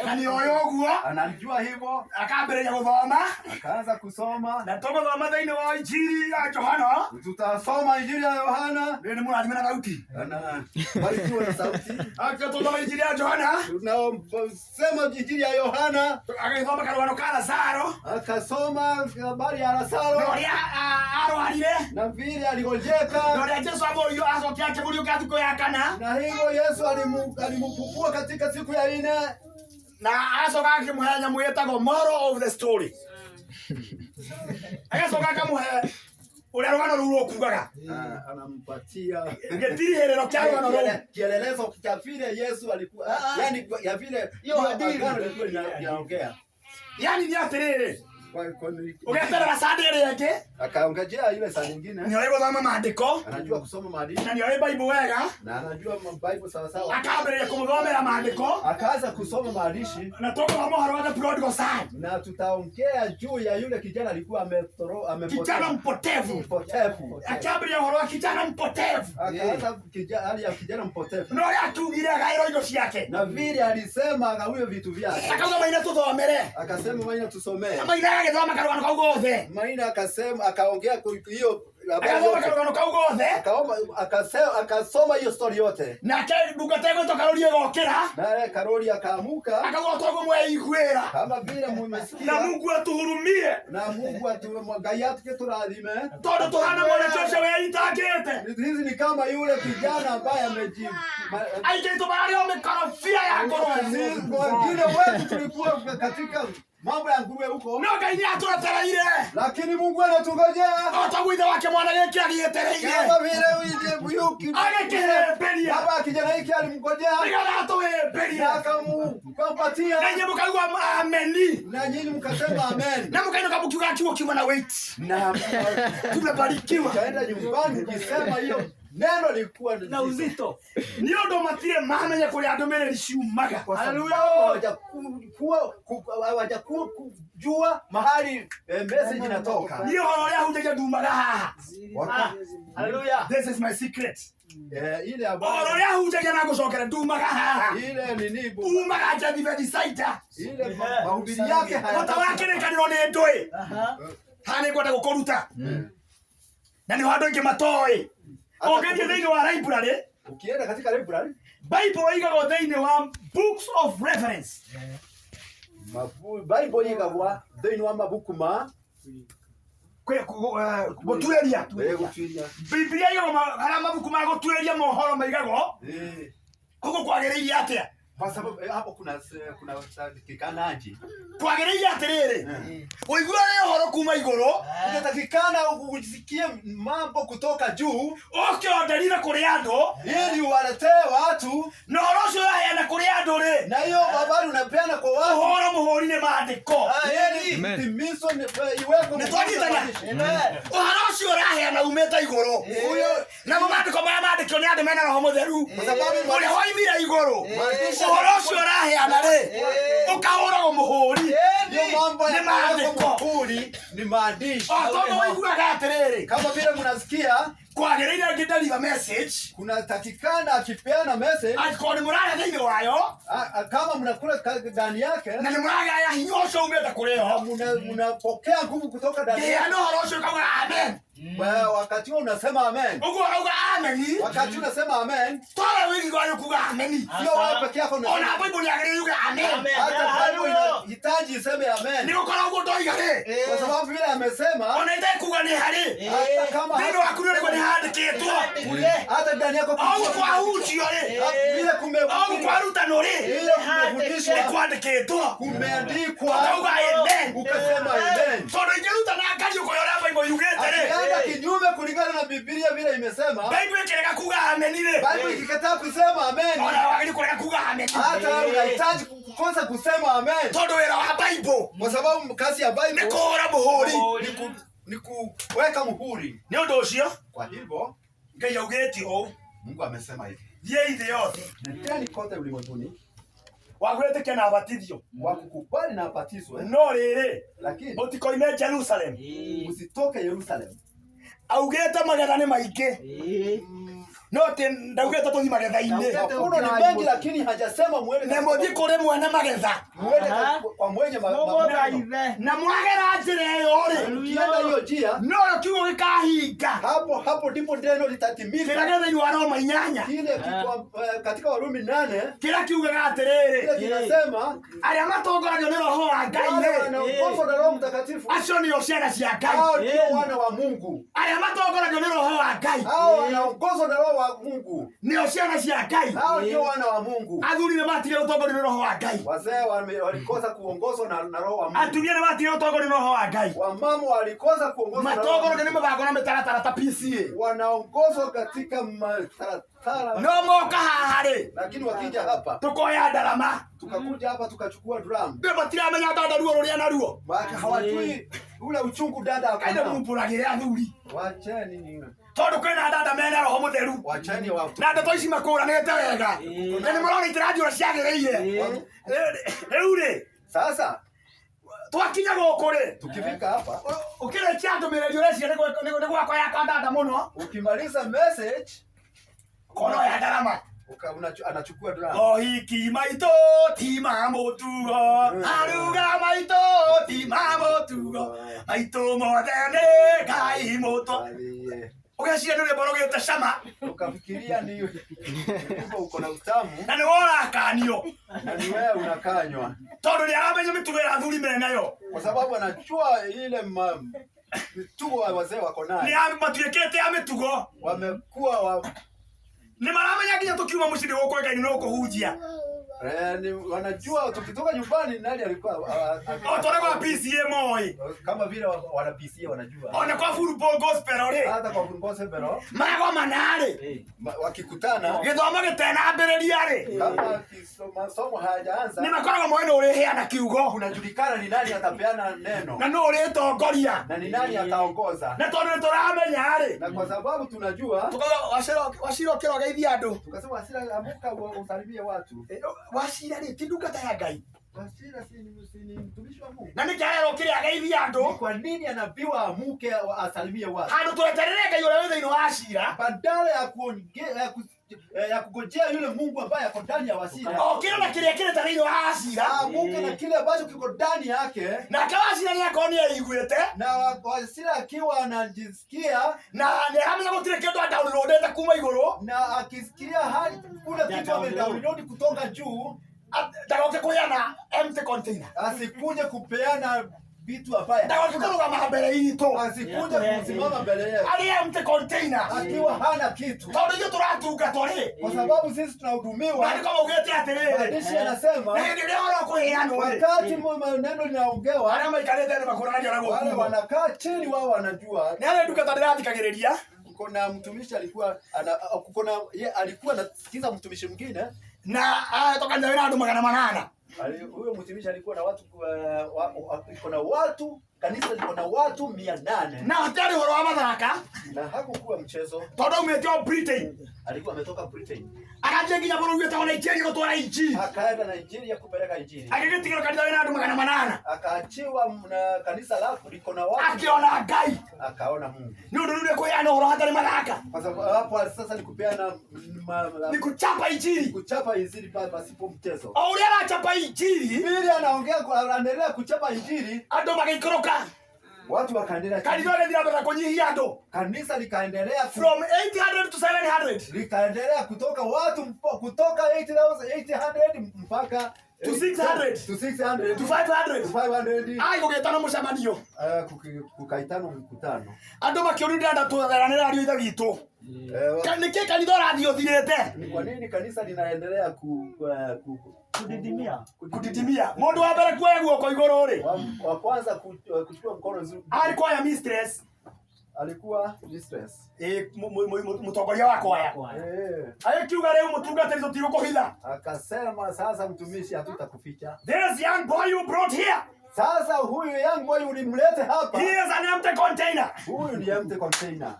na nĩoĩ ũguo, anajua hivyo, akambĩrĩria gũthoma. akaanza kusoma. Na tũgũthoma thĩinĩ wa Injiri ya Johana. Tutasoma Injili ya Yohana, Rĩu nĩ mũrathime na thauti. ana barikiwa na sauti. Akĩtũthoma Injiri ya Johana, Tunasema Injili ya Yohana, agĩthoma karũgano ka Lazaro akasoma habari ya na Lazaro ũrĩa arwarire, na vile na aligonjeka, ũrĩa Jesũ amũririo acoke akĩmũriũkia thikũ ya kana, na hivyo Yesu alimfufua katika siku ya nne, na agacoka akĩmũhe nyamũ ĩtagwo moral of the story. Agacoka akamũhe ũrĩa rũgano rũu rũkugaga, Anampatia gĩtirihĩrĩro kĩa rũgano rũu. kielelezo cha vile Yesu alikuwa, yani ya vile Hiyo hadithi. agano lilikuwa linaongea. Yani nĩ atĩrĩrĩ, ũgeterera Sunday ĩrĩa ĩngĩ, Akaongejea ile saa nyingine, nĩoĩ gũthoma maandĩko anajua kusoma maandiko na nĩoĩ Bible wega, na anajua Bible sawa sawa, akambĩrĩria kũmũthomera maandĩko, akaanza kusoma maandishi na tũgũthoma ũhoro wa the prodigal son, na tutaongea juu ya yule kijana alikuwa amepotea, kijana mpotevu. mpotevu. Akĩambĩrĩria ũhoro wa kijana mpotevu Akaanza hali ya kijana mpotevu na ũrĩa akiugire agaĩrwo indo ciake, na vile alisema agawiwe vitu vyake, akauga Maina tũthomere, akasema Maina tusomee. na Maina agagĩthoma karũgano kau gothe, Maina akasema akaongea hiyo habari agĩthoma yote, karũgano kau gothe, akaomba akasoma hiyo story yote, nake ndungata ĩgwĩtwo Karũri ĩgokĩra, naye Karoli akaamuka akauga toguo mweiguĩra, kama vile na mumesikia, Mungu atuhurumie na Mungu Ngai atuke turathime. tondũ tũhana mwanake ũcio weitangĩte. Hizi ni kama yule kijana ambaye ameji Aingĩ aitũ mararĩ o mĩkorobia ya ngũrwe, wengine wetu tulikuwa katika mambo ya nguruwe huko, no Ngai nĩ atwetereire lakini Mungu anatungojea o taguo ithe wake mwana gĩkĩ agĩetereire kama vile agĩkĩhĩmbĩria baba kijana hiki alimngojea nĩgetha atũhĩmbĩrie, na akampatia, na inyuĩ mũkaigua ameni, na nyinyi mkasema amen, na mũkainũka mũkiuga kiugo kiuma na weight, na tumebarikiwa. mkaenda nyumbani mkisema hiyo neno lilikuwa na uzito. Nĩ ũndũ matirĩ mamenya kũrĩa ndũmĩrĩri ciumaga. kwa sababu hawajakuwa kujua mahali message inatoka. Niĩ ũhoro ũrĩa hunjagia ndumaga haha. Haleluya. This is my secret. Ile Ũhoro habari ũrĩa hunjagia na ngũcokera ndumaga haha, ile nini umaga njathi Bethisaida. ile mahubiri yake Bata wa haya kĩrĩkanĩro nĩ ndũĩ haha nĩ ngwenda gũkũruta, na nĩho andũ aingĩ matoĩ. Ũngĩthiĩ thĩinĩ wa library, ukienda katika library Bible ĩigagwo thĩinĩ wa books of reference. Bible igagwa thĩinĩ wa mabuku ma Gũtuĩria. Gũtuĩria. Biblia ĩigagwo harĩa mabuku ma gũtuĩria mohoro maigagwo. Koguo kwagĩrĩire atĩa? Kwa sababu hapo kuna takikanaji. Kwagĩrĩire atĩrĩrĩ, ũiguane ũhoro kuma igũrũ, Unatakikana usikie mambo kutoka juu ũke ũnderire kũrĩ andũ, ili uwaletee watu, na ũhoro ũcio ũraheana kũrĩ andũ rĩ, na hiyo habari unapeana kwa watu ũhoro mũhũri nĩ maandĩko. ili itimizwe, iwekwe Nĩ twanyitana? Amen. Ũhoro ũcio ũraheana umĩte igũrũ, Huyo namo maandĩko marĩa maandĩkio nĩ andũ mena roho mũtheru kwa sababu ũrĩa woimire igũrũ. Maandĩko- Ũhoro ũcio ũraheana rĩ, ũkahũragwo mũhũri. hiyo mambo Ni ya maandiko. kuwekwa muhuri ni maandishi. O tondũ ũiguaga atĩrĩrĩ, Kama vile mnasikia kwagĩrĩire ngĩdeliver message, kunatakikana akipeana message, angĩkorwo nĩ mũrarĩa thĩinĩ wayo kama mnakula ndani yake na nĩ mũragaya hinya ũcio umĩte kũrĩ na yo, mnapokea nguvu kutoka ndani yake. ngĩheana ũhoro ũcio ũkauga amen. Wakati huo unasema amen. Ũguo ũrauga amen, Wakati unasema amen, towe wiki gwanyu kuga amen, sio wewe peke yako unasema. ona Bible yagĩrĩire yuge amen. Hata Bible inahitaji iseme amen, Nĩ gũkorwo ũguo ndoiga rĩ, kwa sababu vile amesema, ona itekuga nĩ harĩ hata kama thĩinĩ waku nĩ ũrĩguo nĩ handĩkĩtwo, hata ndani yako o ũguo kwahunjio rĩ, vile o ũguo kumehubiriwa, kwarutanwo rĩ, vile kumefundishwa, nĩ kwandĩkĩtwo, kumeandikwa, ũkauga amen. ukasema amen. Tondũ ingĩrutana ngario kũrĩa ũrĩa Bible yugĩte rĩ, Akienda kinyume kulingana na Biblia vile imesema, Bible ĩkĩrega kuga amen rĩ, Bible ikikataa kusema amen, ona wagĩrĩire kũrega kuga amen, hata unahitaji kukosa kusema amen, tondũ wĩra wa Bible kwa sababu kazi ya nĩ Bible kũhũra mũhũri. ni kuweka muhuri. Nĩ ũndũ ũcio Kwa hivyo Ngai augĩte ũũ, Mungu amesema hivi, thiĩi thĩ yothe, nendeni kote ulimwenguni, wa gwĩtĩkia na abatithio, wa kukubali na abatizwe, no rĩrĩ, lakini mũtikoime Jerusalem. msitoke Yerusalemu. Augĩte magetha nĩ maingĩ, no ti ndaugĩte tũthiĩ magetha-inĩ, Mavuno ni mengi, lakini hajasema mwende na mũthiĩ kũrĩ mwene magetha, mwende kwa mwenye mavuno. na mwagera njĩra ĩyo rĩ, Ukienda hiyo njia, noyo kiugo gĩkahinga hapo hapo ndipo neno kĩrĩa litatimika, gĩ thĩinĩ wa Roma 8, kile kiko katika Warumi 8, kĩrĩa kiugaga atĩrĩrĩ, kile kinasema arĩa matongoragio nĩ roho wa Ngai wale rĩ, wanaongozwa na Roho Mtakatifu acio nĩo ciana cia Ngai. hao ndio wana wa Mungu, Arĩa matongoragio nĩ roho wa Ngai hao wanaongozwa na Roho wa Mungu, nĩo ciana cia Ngai. hao ndio wana wa Mungu. Athuri nĩ matigire gũtongorio nĩ roho wa Ngai, Wazee walikosa kuongozwa na Roho wa Mungu, atumia nĩ matigire gũtongorio nĩ roho wa Ngai, wamama walikosa kuongozwa na Roho wa matongoragio nĩ Mungu, mĩbango na mĩtaratara ta PCA, wanaongozwa katika mataratara, no moka haha rĩ, lakini wakija hapa, tũkoya ndarama, tukakuja hapa tukachukua drum, nĩ matiramenya dada ruo rũrĩa naruo, maana hawajui ule uchungu dada ako kaĩ nao. mũmbũragĩre athuri, Wacheni, tondũ kwĩna dada mena roho mũtheru wacheni watu na ndeto ici makũranĩte wega, na nĩ marona itiranjĩ ũrĩa ciagĩrĩire. Rĩu rĩ, sasa. twakinya gũkũ rĩ, Tukifika hapa, ũkĩrĩkia ndũmĩrĩri ũreciria nĩ gwakwa yakwa dada mũno, ukimaliza message kono ya ndarama anachukua drum. Ohiki maitũ ti ma mũtugo, aruga maitũ ti ma mũtugo, maitũ mothe nĩ Ngai mũtũ. Aliye. Ũgeciria nĩ rwĩmbo rũgĩte cama, Ukafikiria ni wimbo uko na utamu na nĩ worakanio, na ni wewe unakanywa, tondũ nĩ aramenya mĩtugo ĩrĩa athuri menayo, kwa sababu anajua ile mitugo wa wazee wako nĩ nayo, matuĩkĩte a mĩtugo, wamekuwa wa, nĩ maramenya nginya tũkiuma mũciĩ nĩ gũkũĩkaine no kũhunjia, wanajua tukitoka nyumbani nani alikuwa o ta ũrĩa kwa PCA moĩ, kama vile wana PCA wanajua, ona kwa Full Gospel rĩ, hata kwa Gospel magomana rĩ, wakikutana gĩthomo gĩtenambĩrĩria rĩ, kama masomo hayajaanza, nĩ makoragwo moĩ nũ ũrĩheana kiugo, kunajulikana ni nani atapeana neno na nũ ũrĩtongoria, na ni nani ataongoza, na tondũ nĩ tũramenya rĩ, na kwa sababu tunajua, tukauga Wacira ũkĩra ũgeithie andũ, tukasema Wasira, amuka usalimie watu. Wacira rĩ ti ndungata ya Ngai, Wasira si ni mtumishi wa Mungu? na nĩkĩ arerwo ũkĩre ageithie andũ, Kwa nini anaambiwa amuke asalimie watu handũ tweterere Ngai ũrĩa wĩ thĩinĩ wa Wacira, badala ya kugojea yule Mungu ambaye ako ndani ya Wasira, okĩre na kĩrĩa kĩrĩte thĩinĩ wa Wacira, amuke na kile ambacho kiko ndani yake, nake Wacira nĩ akorwo nĩ eiguĩte, na Wasira akiwa anajisikia na nĩ aramenya gũtirĩ kĩndũ adownloadĩte kuma igũrũ, na akisikia hali kuna kitu amedownload kutoka juu, ndagoke kũheana empty container, asikuje kupeana vitu ambaye Ndagoke kũrũgama mbere itũ asikuja kusimama mbele yetu arĩ empty container, akiwa hana kitu, tondũ ithuĩ tũratungatwo rĩ, kwa sababu sisi tunahudumiwa. maandĩko maugĩte atĩrĩrĩ, Maandishi yanasema na hĩndĩ ĩrĩa ũhoro ũkũheanwo rĩ, wakati neno linaongewa, arĩa maikarĩte thĩ makũranagia na wale gũkuo. wanakaa chini wao wanajua. Nĩ harĩ ndungata ndĩrathikagĩrĩria Kuna mtumishi alikuwa ana, kuna ye, alikuwa anasikiza mtumishi mwingine. Na toka wĩna andũ 800. Huyo mtumishi alikuwa na watu iko na watu, kanisa liko na watu 800 Na hatiarĩ ũhoro wa mathaka, na hakukuwa mchezo. tondũ aumĩte o Britain, Alikuwa ametoka Britain agathiĩ nginya bũrũri wĩtagwo Nigeria gũtwara injiri, akaenda Nigeria kupeleka injili, agĩgĩtigĩrwo kanitha wĩna andũ 800, akaachiwa na kanisa lako liko na watu, akĩona Ngai. Akaona Mungu. Nĩ ũndũ rĩu nĩ kũheana ũhoro hatarĩ mathaka, Kwa sababu hapo sasa ni kupeana nĩ kũchapa injiri. Kuchapa injili pasipo mchezo. O ũrĩa arachapa injiri, Biblia anaongea anaendelea kuchapa injili, andũ magĩikũrũka, watu wakaendelea, kanitha ũgĩthiĩ na mbere na kũnyihia andũ kanisa likaendelea from 800 to 700 likaendelea kutoka watu kutoka 8800 mpaka To 600. To 600. To 500. To 500. Ai gũgĩtana mũcemanio, Kukaitano mkutano. Andũ makĩũria, ndĩrenda tũtheranĩre ariũ ithe witũ. Nĩkĩ kanitha ũrathiĩ ũthirĩte? Ni kwa nini kanisa linaendelea Kudidimia. Kudidimia. Mũndũ wa mbere kuoya guoko igũrũ rĩ, wa kwanza kuchukua mkono arĩ kwaya mistress, alikuwa mistress. Mũtongoria wa kwaya, agĩkiuga rĩu mũtungatĩri tũtigũkũhitha. Akasema sasa mtumishi, hatutakuficha. This young boy you brought here, Sasa huyu young boy ulimlete hapa, he is an empty container. Huyu ni empty container.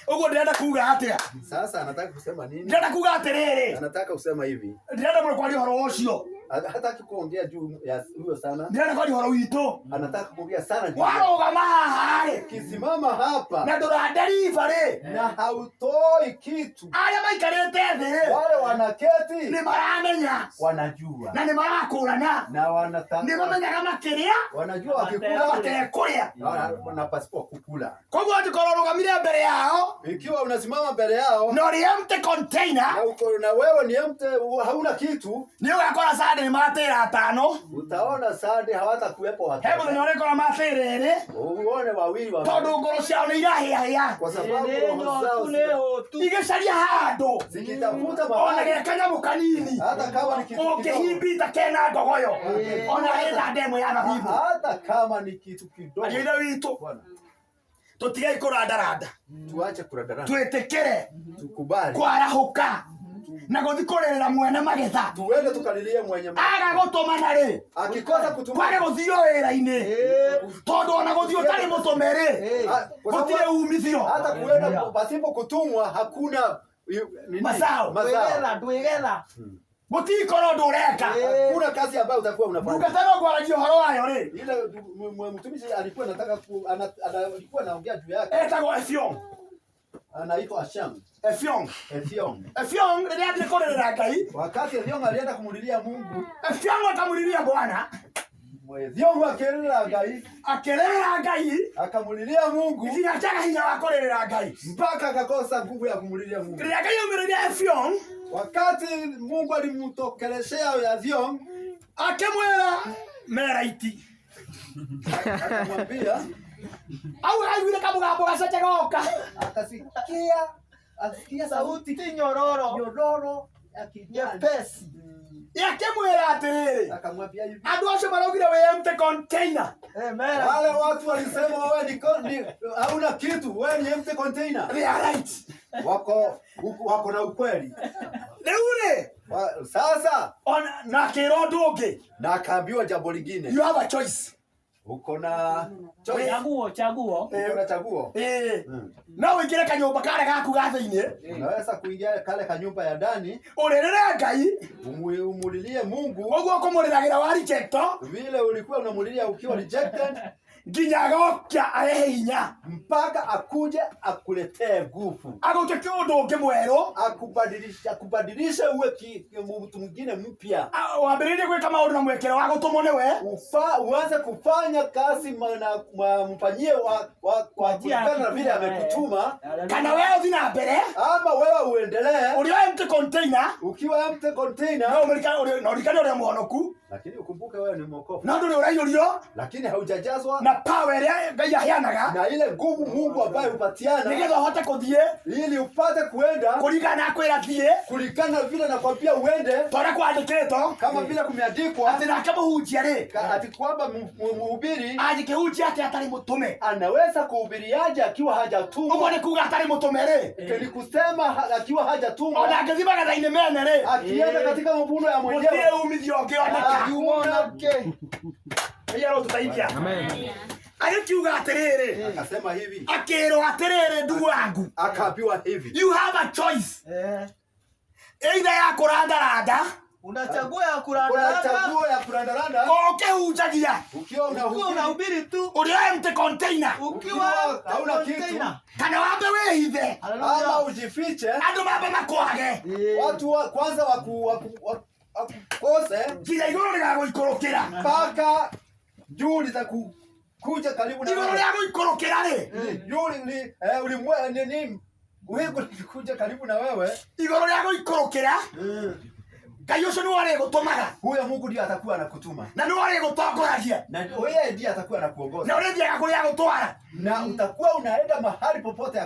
Ũguo ndĩrenda kuga atĩa? Sasa anataka kusema nini? Ndĩrenda kuga atĩrĩrĩ, Anataka kusema hivi, ndĩrenda mũno kwaria ũhoro ũcio. Hataki kuongea juu ya huyo sana, Ndĩrenda kwaria ũhoro witũ. Anataka kuongea sana juu. Warũgama haha rĩ, Ukisimama hapa na ndũraderiva rĩ, na hautoi kitu, arĩa maikarĩte thĩ rĩ, wale wanaketi nĩ maramenya wanajua na nĩ marakũrana, na wanataka, nĩ mamenyaga makĩrĩa wanajua na wakikula matekũrĩa. na pasipo kukula. Koguo angĩkorwo ũrũgamire mbere yao Ikiwa unasimama mbele yao na ũrĩ empty container, na uko na wewe ni empty, hauna kitu, nĩ ũgakora Sunday nĩ matĩra atano, utaona Sunday hawatakuwepo he mũthenya watatu, ũrĩkora matĩra ĩrĩ, uone wawili wa tondũ ngoro ciao nĩ irahĩahĩa kwa sababu roho zao igĩcaria handũ zikitafuta ona mahali, ge kanyamũ kanini hata kama ni kitu kidogo, ũngĩhimbita kena ngogoyo ona ĩtha ndemwe ya thabibũ. Hata kama ni kitu kidogo. Ariũ ithe witũ, Bwana, tũtigei kũrandaranda, tuache kuradarana, twĩtĩkĩre tukubali kwarahũka na gũthiĩ kũrĩrĩra mwene magetha. Tuende tukalilie mwenye Aga gũtũmana rĩ, akikosa kutuma kwage gũthio wĩra-inĩ, tondũ ona gũthiĩ ũtarĩ mũtũme rĩ, kwa sababu gũtirĩ umithio. Hata kuenda pasipo kutumwa hakuna nini? Mazao. Mazao. Ndwĩgetha. Gũtikorwo ũndũ ũreka. Hakuna kazi ambayo utakuwa unafanya. Ndungata no ngwaragia ũhoro wayo rĩ, Ile mtumishi alikuwa anataka alikuwa anaongea juu yake, etagwo Efyong. Anaitwa Asham. Efyong. Efyong. Efyong rĩrĩa athiĩ kũrĩrĩra Ngai, Wakati Efyong alienda kumulilia Mungu, Efyong akamũriria Bwana, Efyong akilila Ngai, akĩrĩrĩra Ngai akamulilia Mungu nginya akĩaga hinya wa kũrĩrĩra Ngai. Mpaka akakosa nguvu ya kumulilia Mungu. Rĩrĩa Ngai aumĩrĩire Efyong, Wakati Mungu alimtokeleshea Efyong, akĩmwĩra meraiti, akamwambia, au aiguire kamũgambo gaceke goka, akasikia asikia sauti Sauti nyororo nyororo ya kijani, nyepesi. Akĩmwĩra atĩrĩrĩ, akamwambia hivi, andũ acio maraugire wĩ empty container, Mera. wale watu walisema wewe ni hauna kitu, wewe ni empty container. They are right. Wako na ukweli. Rĩu rĩ, Sasa ona na akĩra ũndũ ũngĩ, na akaambiwa jambo lingine, you have a choice. Uko na choice, Chaguo, chaguo. uko na chaguo. No ũingĩre kanyũmba karĩa gaku ga thĩinĩ, Unaweza kuingia kale kanyumba ya ndani, ũrĩrĩre Ngai umulilie Mungu ũguo ũkũmũrĩragĩra wa rejecto, vile ulikuwa unamulilia ukiwa rejected, Nginya agokia arehe hinya. Mpaka akuje akuletee nguvu. Agũtuĩke ũndũ ũngĩ mwerũ. Akubadilisha, akubadilishe uwe mtu mwingine mpya. Wambĩrĩrie gwĩka maũndũ na mwekere wa gũtũmwo nĩwe. Uanze kufanya kazi mfanyie wa Njia ya kulingana na vile kutuma, amekutuma, Kana wewe ũthiĩ na mbere ama wewe uendelee ũrĩ o empty container ukiwa empty container, no ũririkane ũrĩa mũhonoku, lakini ukumbuke wewe ni mwokovu, no ndũrĩ ũraiyũrio lakini haujajazwa na power ĩrĩa Ngai aheanaga na ile nguvu Mungu ambaye hupatiana nĩgetha ũhote kũthiĩ ili upate kuenda kũringana na kwĩra thiĩ kulingana na vile nakwambia uende, ta ũrĩa kwandĩkĩtwo kama vile kumeandikwa atĩ nake mũhunjia rĩ ati kwamba mhubiri angĩkĩhunjia atĩ atarĩ mũtũme. Anaweza kuhubiriaje akiwa Ũguo hajatumwa? nĩ kuga atarĩ mũtũme rĩ, Ni kusema akiwa hajatumwa, ona angĩthiĩ magetha-inĩ mene rĩ, akienda katika mavuno ya gũtirĩ mwenyewe umithio ũngĩoneka. hakuna. Ngai arotũteithia. Agĩkiuga atĩrĩrĩ, Akasema hivi, akĩrwo atĩrĩrĩ, ndugu wangu, akaambiwa hivi, you have a choice either ya kũrandaranda Unachagua ya kuna kurandaranda chaguo ya kurandaranda o ũkĩhunjagia ukiwa ukiwa unahubiri, unahubiri tu ũrĩ o empty container, ukiwa hauna kitu. container. kana wambe wĩhithe Ama Haleluya. ujifiche, andũ mambe makwage watu wa kwanza wakukose nginya igũrũ rĩgagũikũrũkĩra. mpaka juu litakuja karibu na Igũrũ wewe. rĩagũikũrũkĩra rĩ, Juu ulimwe nini wingu likuja karibu na wewe. Igũrũ rĩagũikũrũkĩra Ngai ũcio nĩwe arĩgũtũmaga Huyo Mungu ndiye atakuwa anakutuma na nĩwe arĩgũtongoragia na yeye ndiye atakuwa anakuongoza na ũrĩthiaga kũrĩa agũtwara na utakuwa unaenda mahali popote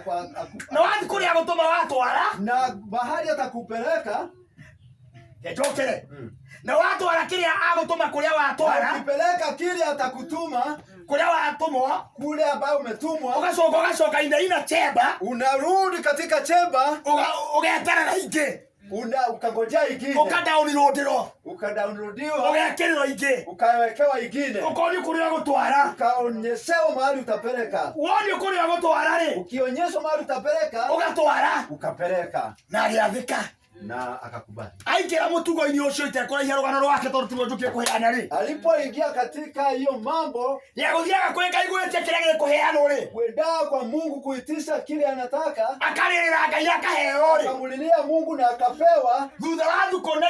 na wathiĩ kũrĩa agũtũma watwara na mahali atakupeleka. Njũkĩre na watwara kĩrĩa agũtũma kũrĩa Na watwara ukipeleka kile atakutuma kũrĩa watũmwo kule ambayo umetumwa, ũgacoka ũgacoka ina chemba unarudi katika chemba, ũgeterera ingĩ ukangojea ingine, ũkadownloadĩrwo ukadownloadiwa, ũgekĩrĩrwo ingĩ ukawekewa ingine, ũkonio kũrĩa ũgũtwara. Ukaonyeshewa mahali utapeleka. Wonio kũrĩa ũgũtwara rĩ, Ukionyeshwa mahali utapeleka, ũgatwara. Ukapeleka. Na agĩathĩka. Na akakubali. Aingĩra mũtugo-inĩ ũcio itekũraihia rũgano rwake tondũ tiguo njũkire kũheana rĩ, Alipoingia katika hiyo mambo, gĩagũthiaga kwĩ Ngai gwĩtia kĩrĩa gĩkũheanwo rĩ, kuendaa kwa Mungu kuitisha kile anataka, akarĩrĩra Ngai akaheo rĩ, akamulilia Mungu na akapewa. Thutha wa thukũ na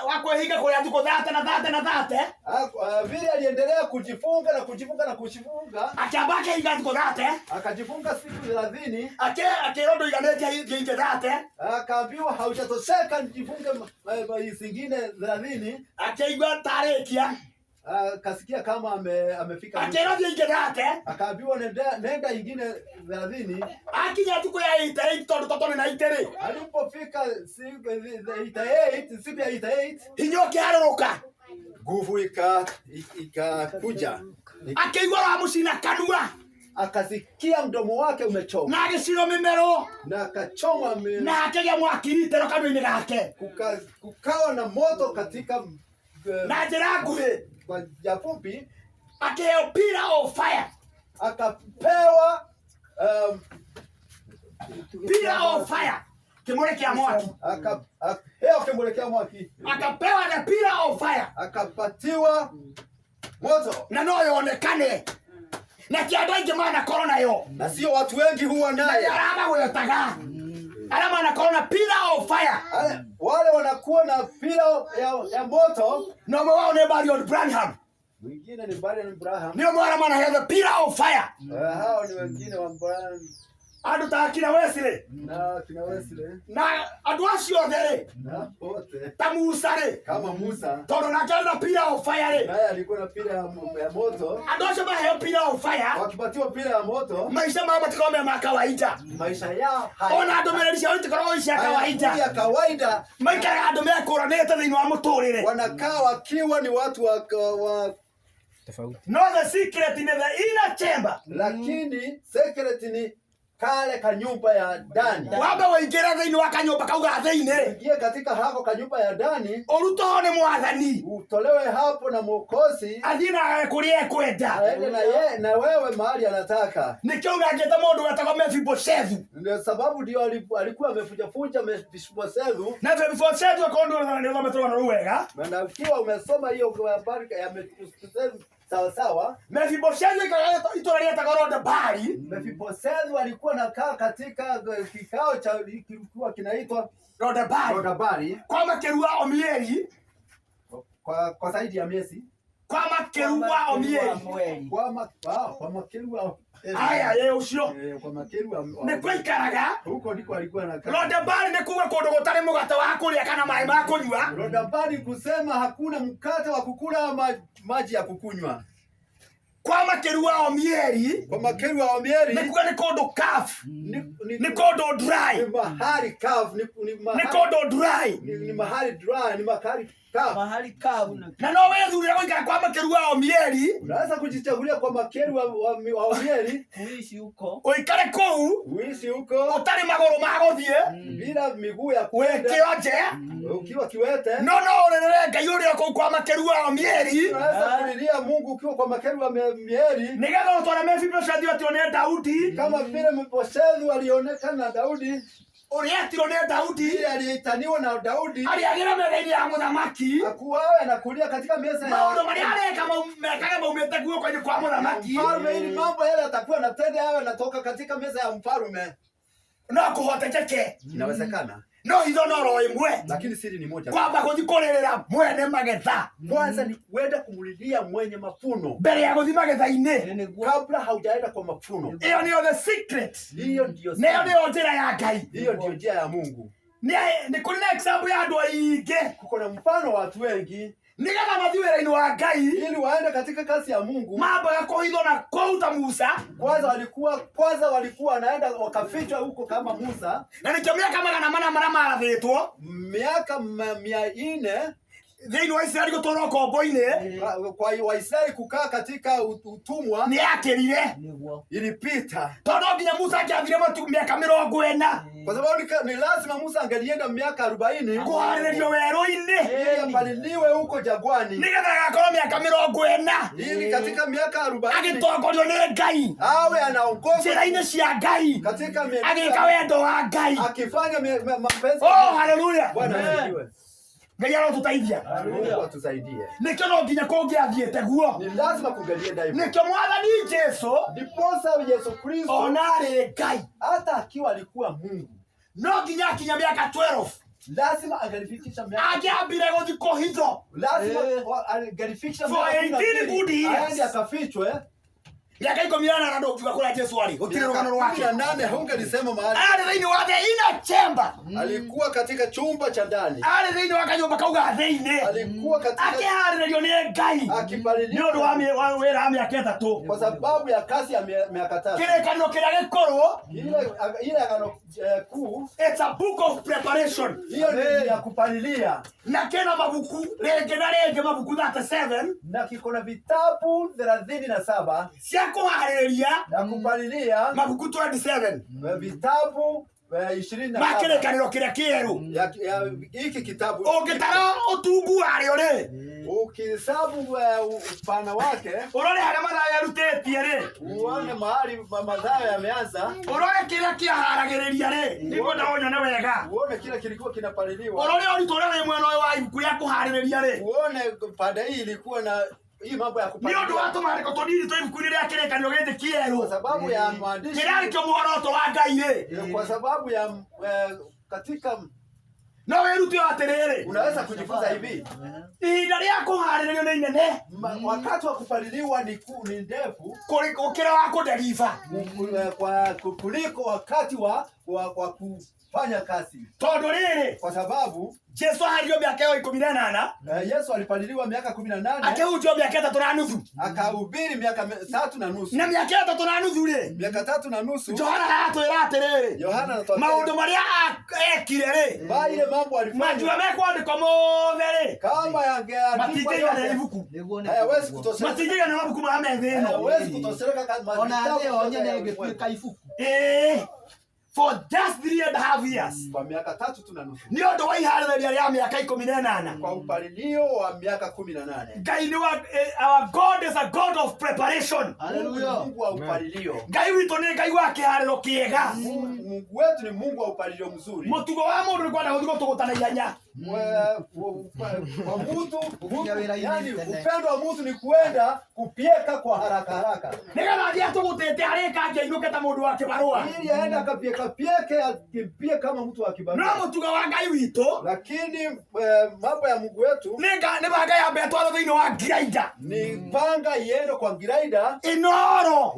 wa kwĩhinga kũrĩa thukũ 30 na 30 na 30, Vile aliendelea kujifunga na kujifunga na kujifunga, akĩamba akĩhinga thukũ 30, akajifunga siku 30, akĩrwo ndũiganĩtie ingĩ 30, akaambiwa haujatosheka, nijifunge zingine 30. Akĩigua tarĩkia, Akasikia kama amefika mwisho. Akĩrwo thiĩ ingĩ 30, Akaambiwa nenda ingine 30. Akinya thukũ ya 88 tondũ tondũ nĩ na 80 rĩ, Alipofika siku 88, siku ya 88, hinya ũkĩharũrũka. Nguvu ikakuja, Akĩigua wamũcina kanua akasikia mdomo wake umechoma na agĩcinwo mĩmero na akachoma na hakĩgĩa mwaki ritero kanua-inĩ gake. Kukawa na moto katika Na njĩra nguhĩ, kwa njia fupi, akĩheo pillar of fire. Akapewa Pillar of fire, kĩmũrĩ kĩa mwaki. Kimulekea mwaki. Akapewa the pillar of fire. Akapatiwa moto. Na no yonekane na ti andũ aingĩ manakorwo nayo. Na sio watu wengi huwa naye. Arĩa magwetaga arĩa manakorwo na pillar of fire, Wale wanakuwa na pila ya moto. Na ũmwe wao nĩ Marion Branham. Mwingine ni Brian Abraham. Nĩ ũmwe arĩa manaheo the pillar of fire. Hao ni wengine wa Brian Andũ ta akina Wesley na kina Wesley na andũ acio othe rĩ, na wote ta Musa rĩ, kama Musa tondũ nake arĩ na pillar of fire rĩ, naye alikuwa na pila ya moto. Andũ acio maheo pillar of fire, Wakipatiwa pila ya moto, maica mao matikoragwo me ma kawaida. Maisha yao Ona ndũmĩrĩri ciao itikoragwo i cia hayakuwi kawaida. Ya kawaida. Maikaraga andũ mekũranĩte thĩinĩ wa mũtũrĩre. Wanakaa wakiwa ni watu wa No the secret in the inner chamber. Lakini secret ni kale kanyumba ya ndani. Wambe wĩingĩre thĩinĩ wa kanyũmba kau ga thĩinĩ, Ingie katika hako kanyumba ya ndani, ũrutwo ho nĩ mwathani, utolewe hapo na Mwokozi, athiĩ nawe kũrĩa ekwenda. aende na ye, na wewe mahali anataka. Nĩkĩo unangĩte mũndũ wetagwo Mefiboshethu. Ndio sababu ndio alikuwa amefunjafunja Mefiboshethu. Na Mefiboshethu akorwo nĩ ũthomete rũgano rũu wega, Na ukiwa umesoma hiyo habari ya Mefiboshethu sawa sawa. Mefiboshethu aikaraga itũũra rĩetagwo Lodebari. Mefiboshethu alikuwa nakaa katika kikao cha kilikuwa kinaitwa Lodebari Lodabari kwa Makeru wa Omieri, kwa zaidi ya miezi kwa Makeru wa Omieri. Mweri. kwa ma, kwa Makeru wa Aya ye ũcio kwa Makeru wa nĩ kwaikaraga. Huko ndiko alikuwa anakaa. Lodebari nĩ kuga kũndũ gũtarĩ mũgate wa kũrĩa kana maĩ ma kũnyua. Lodabari kusema hakuna mkate wa kukula ama maji ya kukunywa. Kwa Makeru wa Omieri Kwa Makeru wa Omieri nĩ kuga nĩ kũndũ kavu, ni, nĩ kũndũ dry, ni mahali kavu, ni nĩ mahali, kũndũ dry. ni mahali dry, ni mahali kavu. Mahali kavu. Na no wĩthurĩre gũikara kwa Makeru wa Omieri, Unaweza kujichagulia kwa Makeru wa Omieri Kuishi huko. ũikare kũu uishi huko ũtarĩ magũrũ ma gũthiĩ, bila miguu ya kwenda, wĩ kĩonje, ukiwa kiwete. no no ũrĩrĩre Ngai ũrĩa kũu kwa Makeru wa Omieri, Unaweza kulilia Mungu ukiwa kwa Makeru wa Mieri, nĩgetha ũtware Mefiboshethu etirwo nĩ Daudi, kama vile Mefiboshethu alionekana na Daudi, ũrĩa etirwo nĩ Daudi vile aliitaniwa na Daudi arĩagĩra metha-inĩ ya mũthamaki. akuwa anakulia katika meza Maũndũ ya marĩa areka mekaga maumĩte guoko-inĩ kwa mũthamaki mfalme, ili mambo yale atakuwa anatenda yawe yanatoka katika meza ya mfalme. No kũhotekeke, Inawezekana, no hitho no ro ĩmwe, lakini siri ni moja. kwamba gũthiĩ kũrĩrĩra mwene magetha Kwanza ni kuenda kumulilia mwenye mafuno mbere ya gũthiĩ magetha-inĩ. Nĩguo. kabla haujaenda kwa mafuno. Ĩyo nĩyo the secret, Hiyo ndiyo nĩyo nĩyo njĩra ya Ngai. hiyo ndiyo njia ya Mungu. Nĩ kũrĩ na example ya andũ aingĩ Kuko na mfano wa watu wengi nĩgetha mathiĩ wĩra-inĩ wa Ngai ili waende katika kazi ya Mungu. mambaga kũhithwo na kũu ta Musa, Kwanza walikuwa wanaenda wakafichwa huko kama Musa na nĩkĩo mĩaka 400 marĩa marathĩtwo miaka 400 thĩinĩ wa Isiraeli gũtwarwo ngombo-inĩ kwa Waisraeli kukaa katika utumwa nĩ yakĩrire, Nĩguo. ilipita, tondũ no nginya Musa angĩathire mĩaka 40 kwa sababu ni lazima Musa angelienda miaka 40 kũharĩrĩrio werũ-inĩ ili apaliliwe huko jangwani, nĩgetha agakorwo mĩaka 40 ili katika miaka 40 agĩtongorio nĩ Ngai awe anaongozwa njĩra-inĩ cia Ngai, katika agĩka wendo wa Ngai. akifanya mapenzi. Oh, haleluya! Bwana asifiwe. Ngai arotũteithia. Mungu atusaidie. Nĩkĩo no nginya kũngĩathiĩte guo, Ni lazima kungelienda hivyo. nĩkĩo mwathani Jesu Ndiposa Yesu Kristo ona arĩ Ngai hata akiwa alikuwa Mungu, no nginya akinya mĩaka 12 lazima angelifikisha miaka angĩambire gũthiĩ kũhithwo lazima angelifikisha For miaka kumi na 18 mbili, good years. aende akafichwe mĩaka 18 ndũngiuga kũrĩa Jesu arĩ gũtirĩ rũgano Kumi rwake. na nane hungelisema mahali Arĩ thĩinĩ wa the inner chamber, alikuwa katika chumba cha ndani, arĩ thĩinĩ wa kanyũmba kau ga thĩinĩ alikuwa katika akĩharĩrĩrio nĩ Ngai nĩ ũndũ wa akipaliliwa wĩra wa mĩaka 3. kwa sababu ya kazi ya miaka 3. Kĩrĩkanĩro kĩrĩa gĩkũrũ, Ile agano kuu it's a book of preparation, hiyo ni ya kupalilia na kĩna mabuku rĩngĩ na rĩngĩ, mabuku 37 na kiko na vitabu 37 cia kũharĩrĩria, ya kupalilia, mabuku 27 vitabu ishirini na ma saba kĩrĩkanĩro kĩrĩa kĩerũ. ya hiki kitabu. Ũngĩtara ũtungu warĩo rĩ, Ukihesabu upana wake ũrore harĩa Mathayo arutĩtie rĩ, uone mahali Mathayo yameanza, ũrore kĩrĩa kĩaharagĩrĩria rĩ, nĩguo ndawonyone wega, uone kile kilikuwa kinapaliliwa, ũrore ũritũ ũrĩa wĩ mwena ũyũ wa ibuku rĩa kũharĩrĩria rĩ, uone pande hii ilikuwa na hii mambo ya nĩ ũndũ wa kupalilia tũmandĩko tũnini twa ibuku-inĩ rĩa kĩrĩkanĩro gĩkĩ kĩerũ kwa sababu ya maandishi, kĩrĩa nĩkĩo muoroto wa Ngai rĩ, kwa sababu ya katika no wĩrute atĩrĩrĩ, unaweza kujifunza hivi ihinda rĩa kũharĩrĩrio nĩ inene wakati wa kupaliliwa ni ndefu gũkĩra wa kũnderiba, kuliko wakati wa kufanya kazi, tondũ rĩrĩ kwa sababu Jesu aharirwo mĩaka ĩyo 18 Yesu alipaliliwa miaka 18 akĩhunjio mĩaka 3.5, akahubiri miaka 3.5. na mĩaka 3.5 rĩ, Miaka 3.5 Johana aratwĩra atĩrĩrĩ, Yohana anatuambia maũndũ marĩa ekire rĩ, ba ile mambo alifanya matua mekwandĩkwo mothe rĩ, kama yangeandikwa matingĩigana yote ibuku, Nĩguo. hayawezi kutosheleka, matingĩigana mabuku marĩa me thĩ ĩno. hayawezi kutosheleka kama Ona vitabu thĩ yote yonyene ya ulimwengu. ĩngĩtuĩka ibuku. Ĩĩ, for just 3.5 years Kwa miaka 3.5 nĩ ũndũ wa iharĩrĩria rĩa mĩaka 18 kwa upalilio wa miaka 18. Ngai nĩ wa our God is a God of preparation. Mungu ni Haleluya. Mungu wa upalilio. Ngai witũ nĩ Ngai wa kĩharĩro kĩega. Mungu wetu ni Mungu wa upalilio mzuri. Mũtugo wa mũndũ nĩ kwenda gũthiĩ gũtũgũta na ihenya. Kwa mtu, Kukinya wĩra-inĩ yani tene. upendo wa mtu ni kuenda kupieka kwa haraka haraka, Nĩgetha athiĩ atũgũtĩte arĩkangia ainũke ta mũndũ wa kĩbarũa. ili aende akapieka pieke akimbie kama mtu wa No kibarua. mũtugo wa Ngai witũ Lakini mambo ya Mungu wetu nĩ banga yambe ĩtwarwo thĩinĩ wa ngirainda ni panga iende kwa ngiraida ĩnoro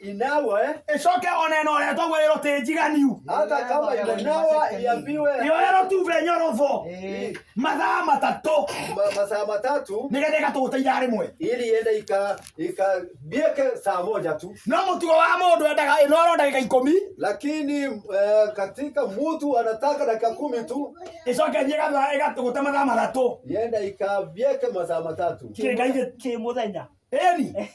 inawe, ĩcoke ona ĩnoretwo ũguo ĩrwo tĩ njiganiu hata kama imenawa iambiwe yoerwo tuve nyorotho mathaa 3 masaa 3 nĩgetha ĩgatũgũta ithaa rĩmwe. Ili iende ikabieke saa 1 tu. No mũtugo wa mũndũ endaga ĩnoro ndagĩka 10 Lakini katika mtu anataka dakika 10 tu ĩcoke ĩthiĩ ĩgatũgũta mathaa 3 ienda ikabieke masaa 3. Kĩ Kĩmũthenya. Ĩni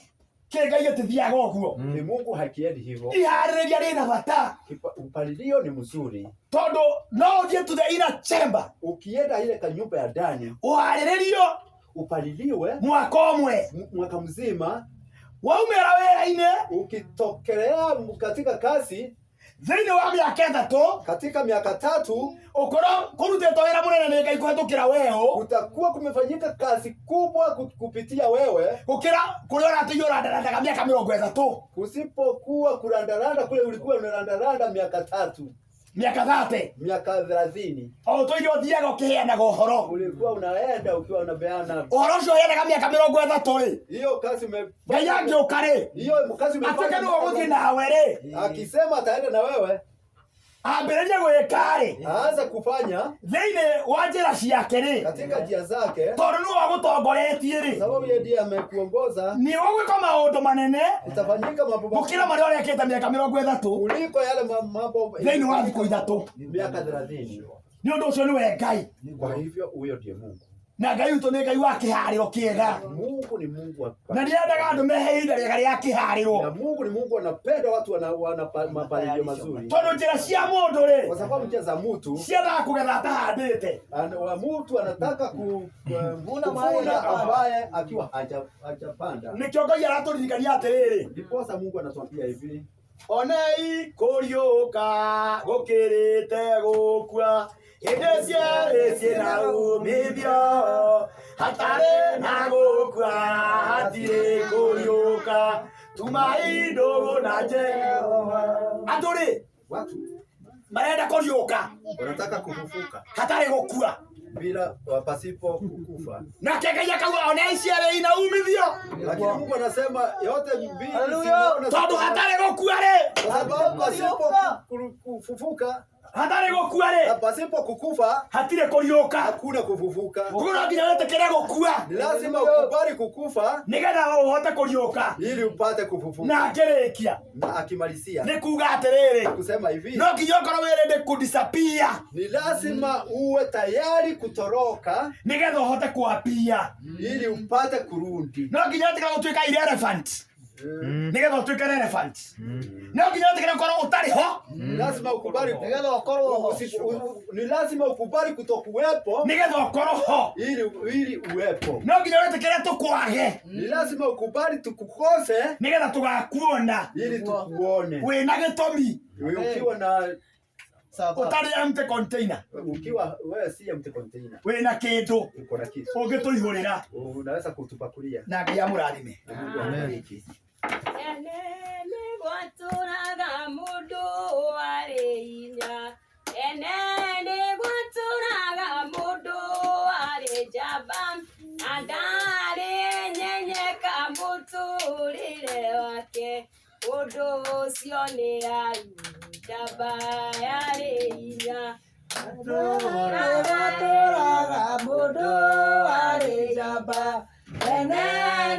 kĩ Ngai gĩtithiaga ũguo. Ni Mungu hakiendi hivyo. Iharĩrĩria rĩna bata Upalilio ni mzuri. tondũ no ũthiĩ to the inner chamber Ukienda ile kanyumba ya ndani ũharĩrĩrio upaliliwe mwaka ũmwe mwaka mzima, waumĩra wĩra-inĩ ukitokelea katika kazi thĩinĩ wa mĩaka 3 katika miaka 3 ũkorwo kũrutĩtwo wĩra mũnene nĩ Ngai kũhetũkĩra weũ utakuwa kumefanyika kazi kubwa kupitia wewe, gũkĩra kũrĩa ũratũire ũrandarandaga mĩaka 30 kusipokuwa kurandaranda kule ulikuwa unarandaranda miaka 3, mĩaka 30 miaka 30 o ũtũire ũthiaga ũkĩheanaga ũhoro ulikuwa unaenda ukiwa unabeana ũhoro ũcio ũheanaga mĩaka 30 rĩ hiyo kazi Ngai angĩũka rĩ hiyo kazi atuĩke nĩwe ũgũthiĩ nawe rĩ akisema ataenda na wewe ambĩrĩrie gwĩka rĩ aanze kufanya thĩinĩ wa njĩra ciake rĩ katika njia zake, tondũ nĩwe wagũtongoretie rĩ sababu yeye ndiye amekuongoza. nĩ ũgwĩka maũndũ manene Itafanyika mambo gũkĩra marĩa ũrekĩte mĩaka 30 kuliko yale mambo thĩinĩ wa thikũ 3 miaka 30. Nĩ ũndũ ũcio nĩwe Ngai. Kwa hivyo huyo ndiye Mungu. Na Ngai witũ nĩ Ngai wa kĩharĩro kĩega. Mungu ni Mungu wa Na nĩendaga andũ mehe ihinda rĩega rĩa na kĩharĩro Mungu ni Mungu anapenda watu wana mapalilio mazuri, tondũ njĩra cia mũndũ rĩ kwa sababu njia za mtu ciendaga kũgetha atahandĩte. wa mtu anataka Kuvuna mahali kuvuna hajapanda. ambaye akiwa hajapanda. Nĩkĩo Ngai aratũririkania atĩrĩrĩ, Ndiposa Mungu anatuambia hivi, onei kũriũka gũkĩrĩte gũkua hĩndĩ cierĩ ciĩna umithio hatarĩ na gũkua hatirĩ kũriũka tumai ndũgũ na Jehova. Andũ rĩ watu marenda kũriũka wanataka kufufuka hatarĩ gũkua bila pasipo kukufa, nake Ngai akauga onei cierĩ ina umithio lakini Mungu anasema yote mbili Haleluya. zinaona- tondũ hatarĩ gũkua rĩ kwa sababu pasipo kufufuka hatarĩ gũkua rĩ na pasipo kukufa hatirĩ kũriũka hakuna kufufuka. koguo no nginya wĩtĩkĩre gũkua Ni lazima ukubali kukufa nĩgetha ũhote kũriũka. ili upate kufufuka. Na akĩrĩkia Na akimalizia nĩ kuga atĩrĩrĩ kusema hivi, no nginya ũkorwo wĩrĩndĩ kudisappear ni lazima uwe tayari kutoroka nĩgetha ũhote kuapia ili upate kurudi. no nginya wĩtĩkĩre gũtuĩka irrelevant nĩgetha ũtuĩke relevant no nginya wĩtĩkĩre gũkorwo ũtarĩ ho Ni lazima ukubali Nĩgetha ũkorwo ho. ni lazima ukubali kutokuwepo nĩgetha ũkorwo ho ili uwepo. no nginya wĩtĩkĩre tũkwage Ni lazima ukubali tukukose nĩgetha tũgakuona ili tukuone wĩna gĩtũmi ukiwa na Sawa. ũtarĩ empty container ukiwa wewe si empty container, wĩna kĩndũ uko na kitu ũngĩtũihũrĩra unaweza kutupakulia. na Ngai amũrathime. Na Mungu akubariki. Tene nĩ gwatũraga mũndũ warĩ hinya, tene nĩ gwatũraga mũndũ warĩ njamba, na ndarĩ enyenyeka mũtũrĩre wake, ũndũ ũcio nĩ Ayubu njamba yarĩ hinya. Gwatũraga mũndũ warĩ njamba, Tene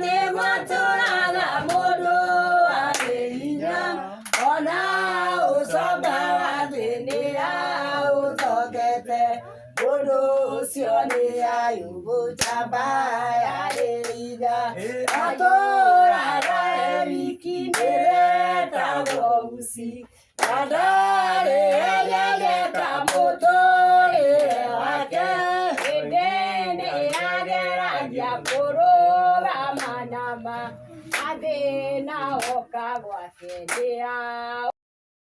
nĩ gwatũraga mũndũ warĩ hinya, ona ũcamba wa thĩ nĩ aũthongete, mũndũ ũcio nĩ Ayubu njamba yarĩ hinya. Atũraga e wiki nĩretagwo Uci, na ndarĩ enyenyeka mũtũrĩre wake, hĩndĩ nĩageragia kũrũgama na ma, na thĩna woka gwake nĩ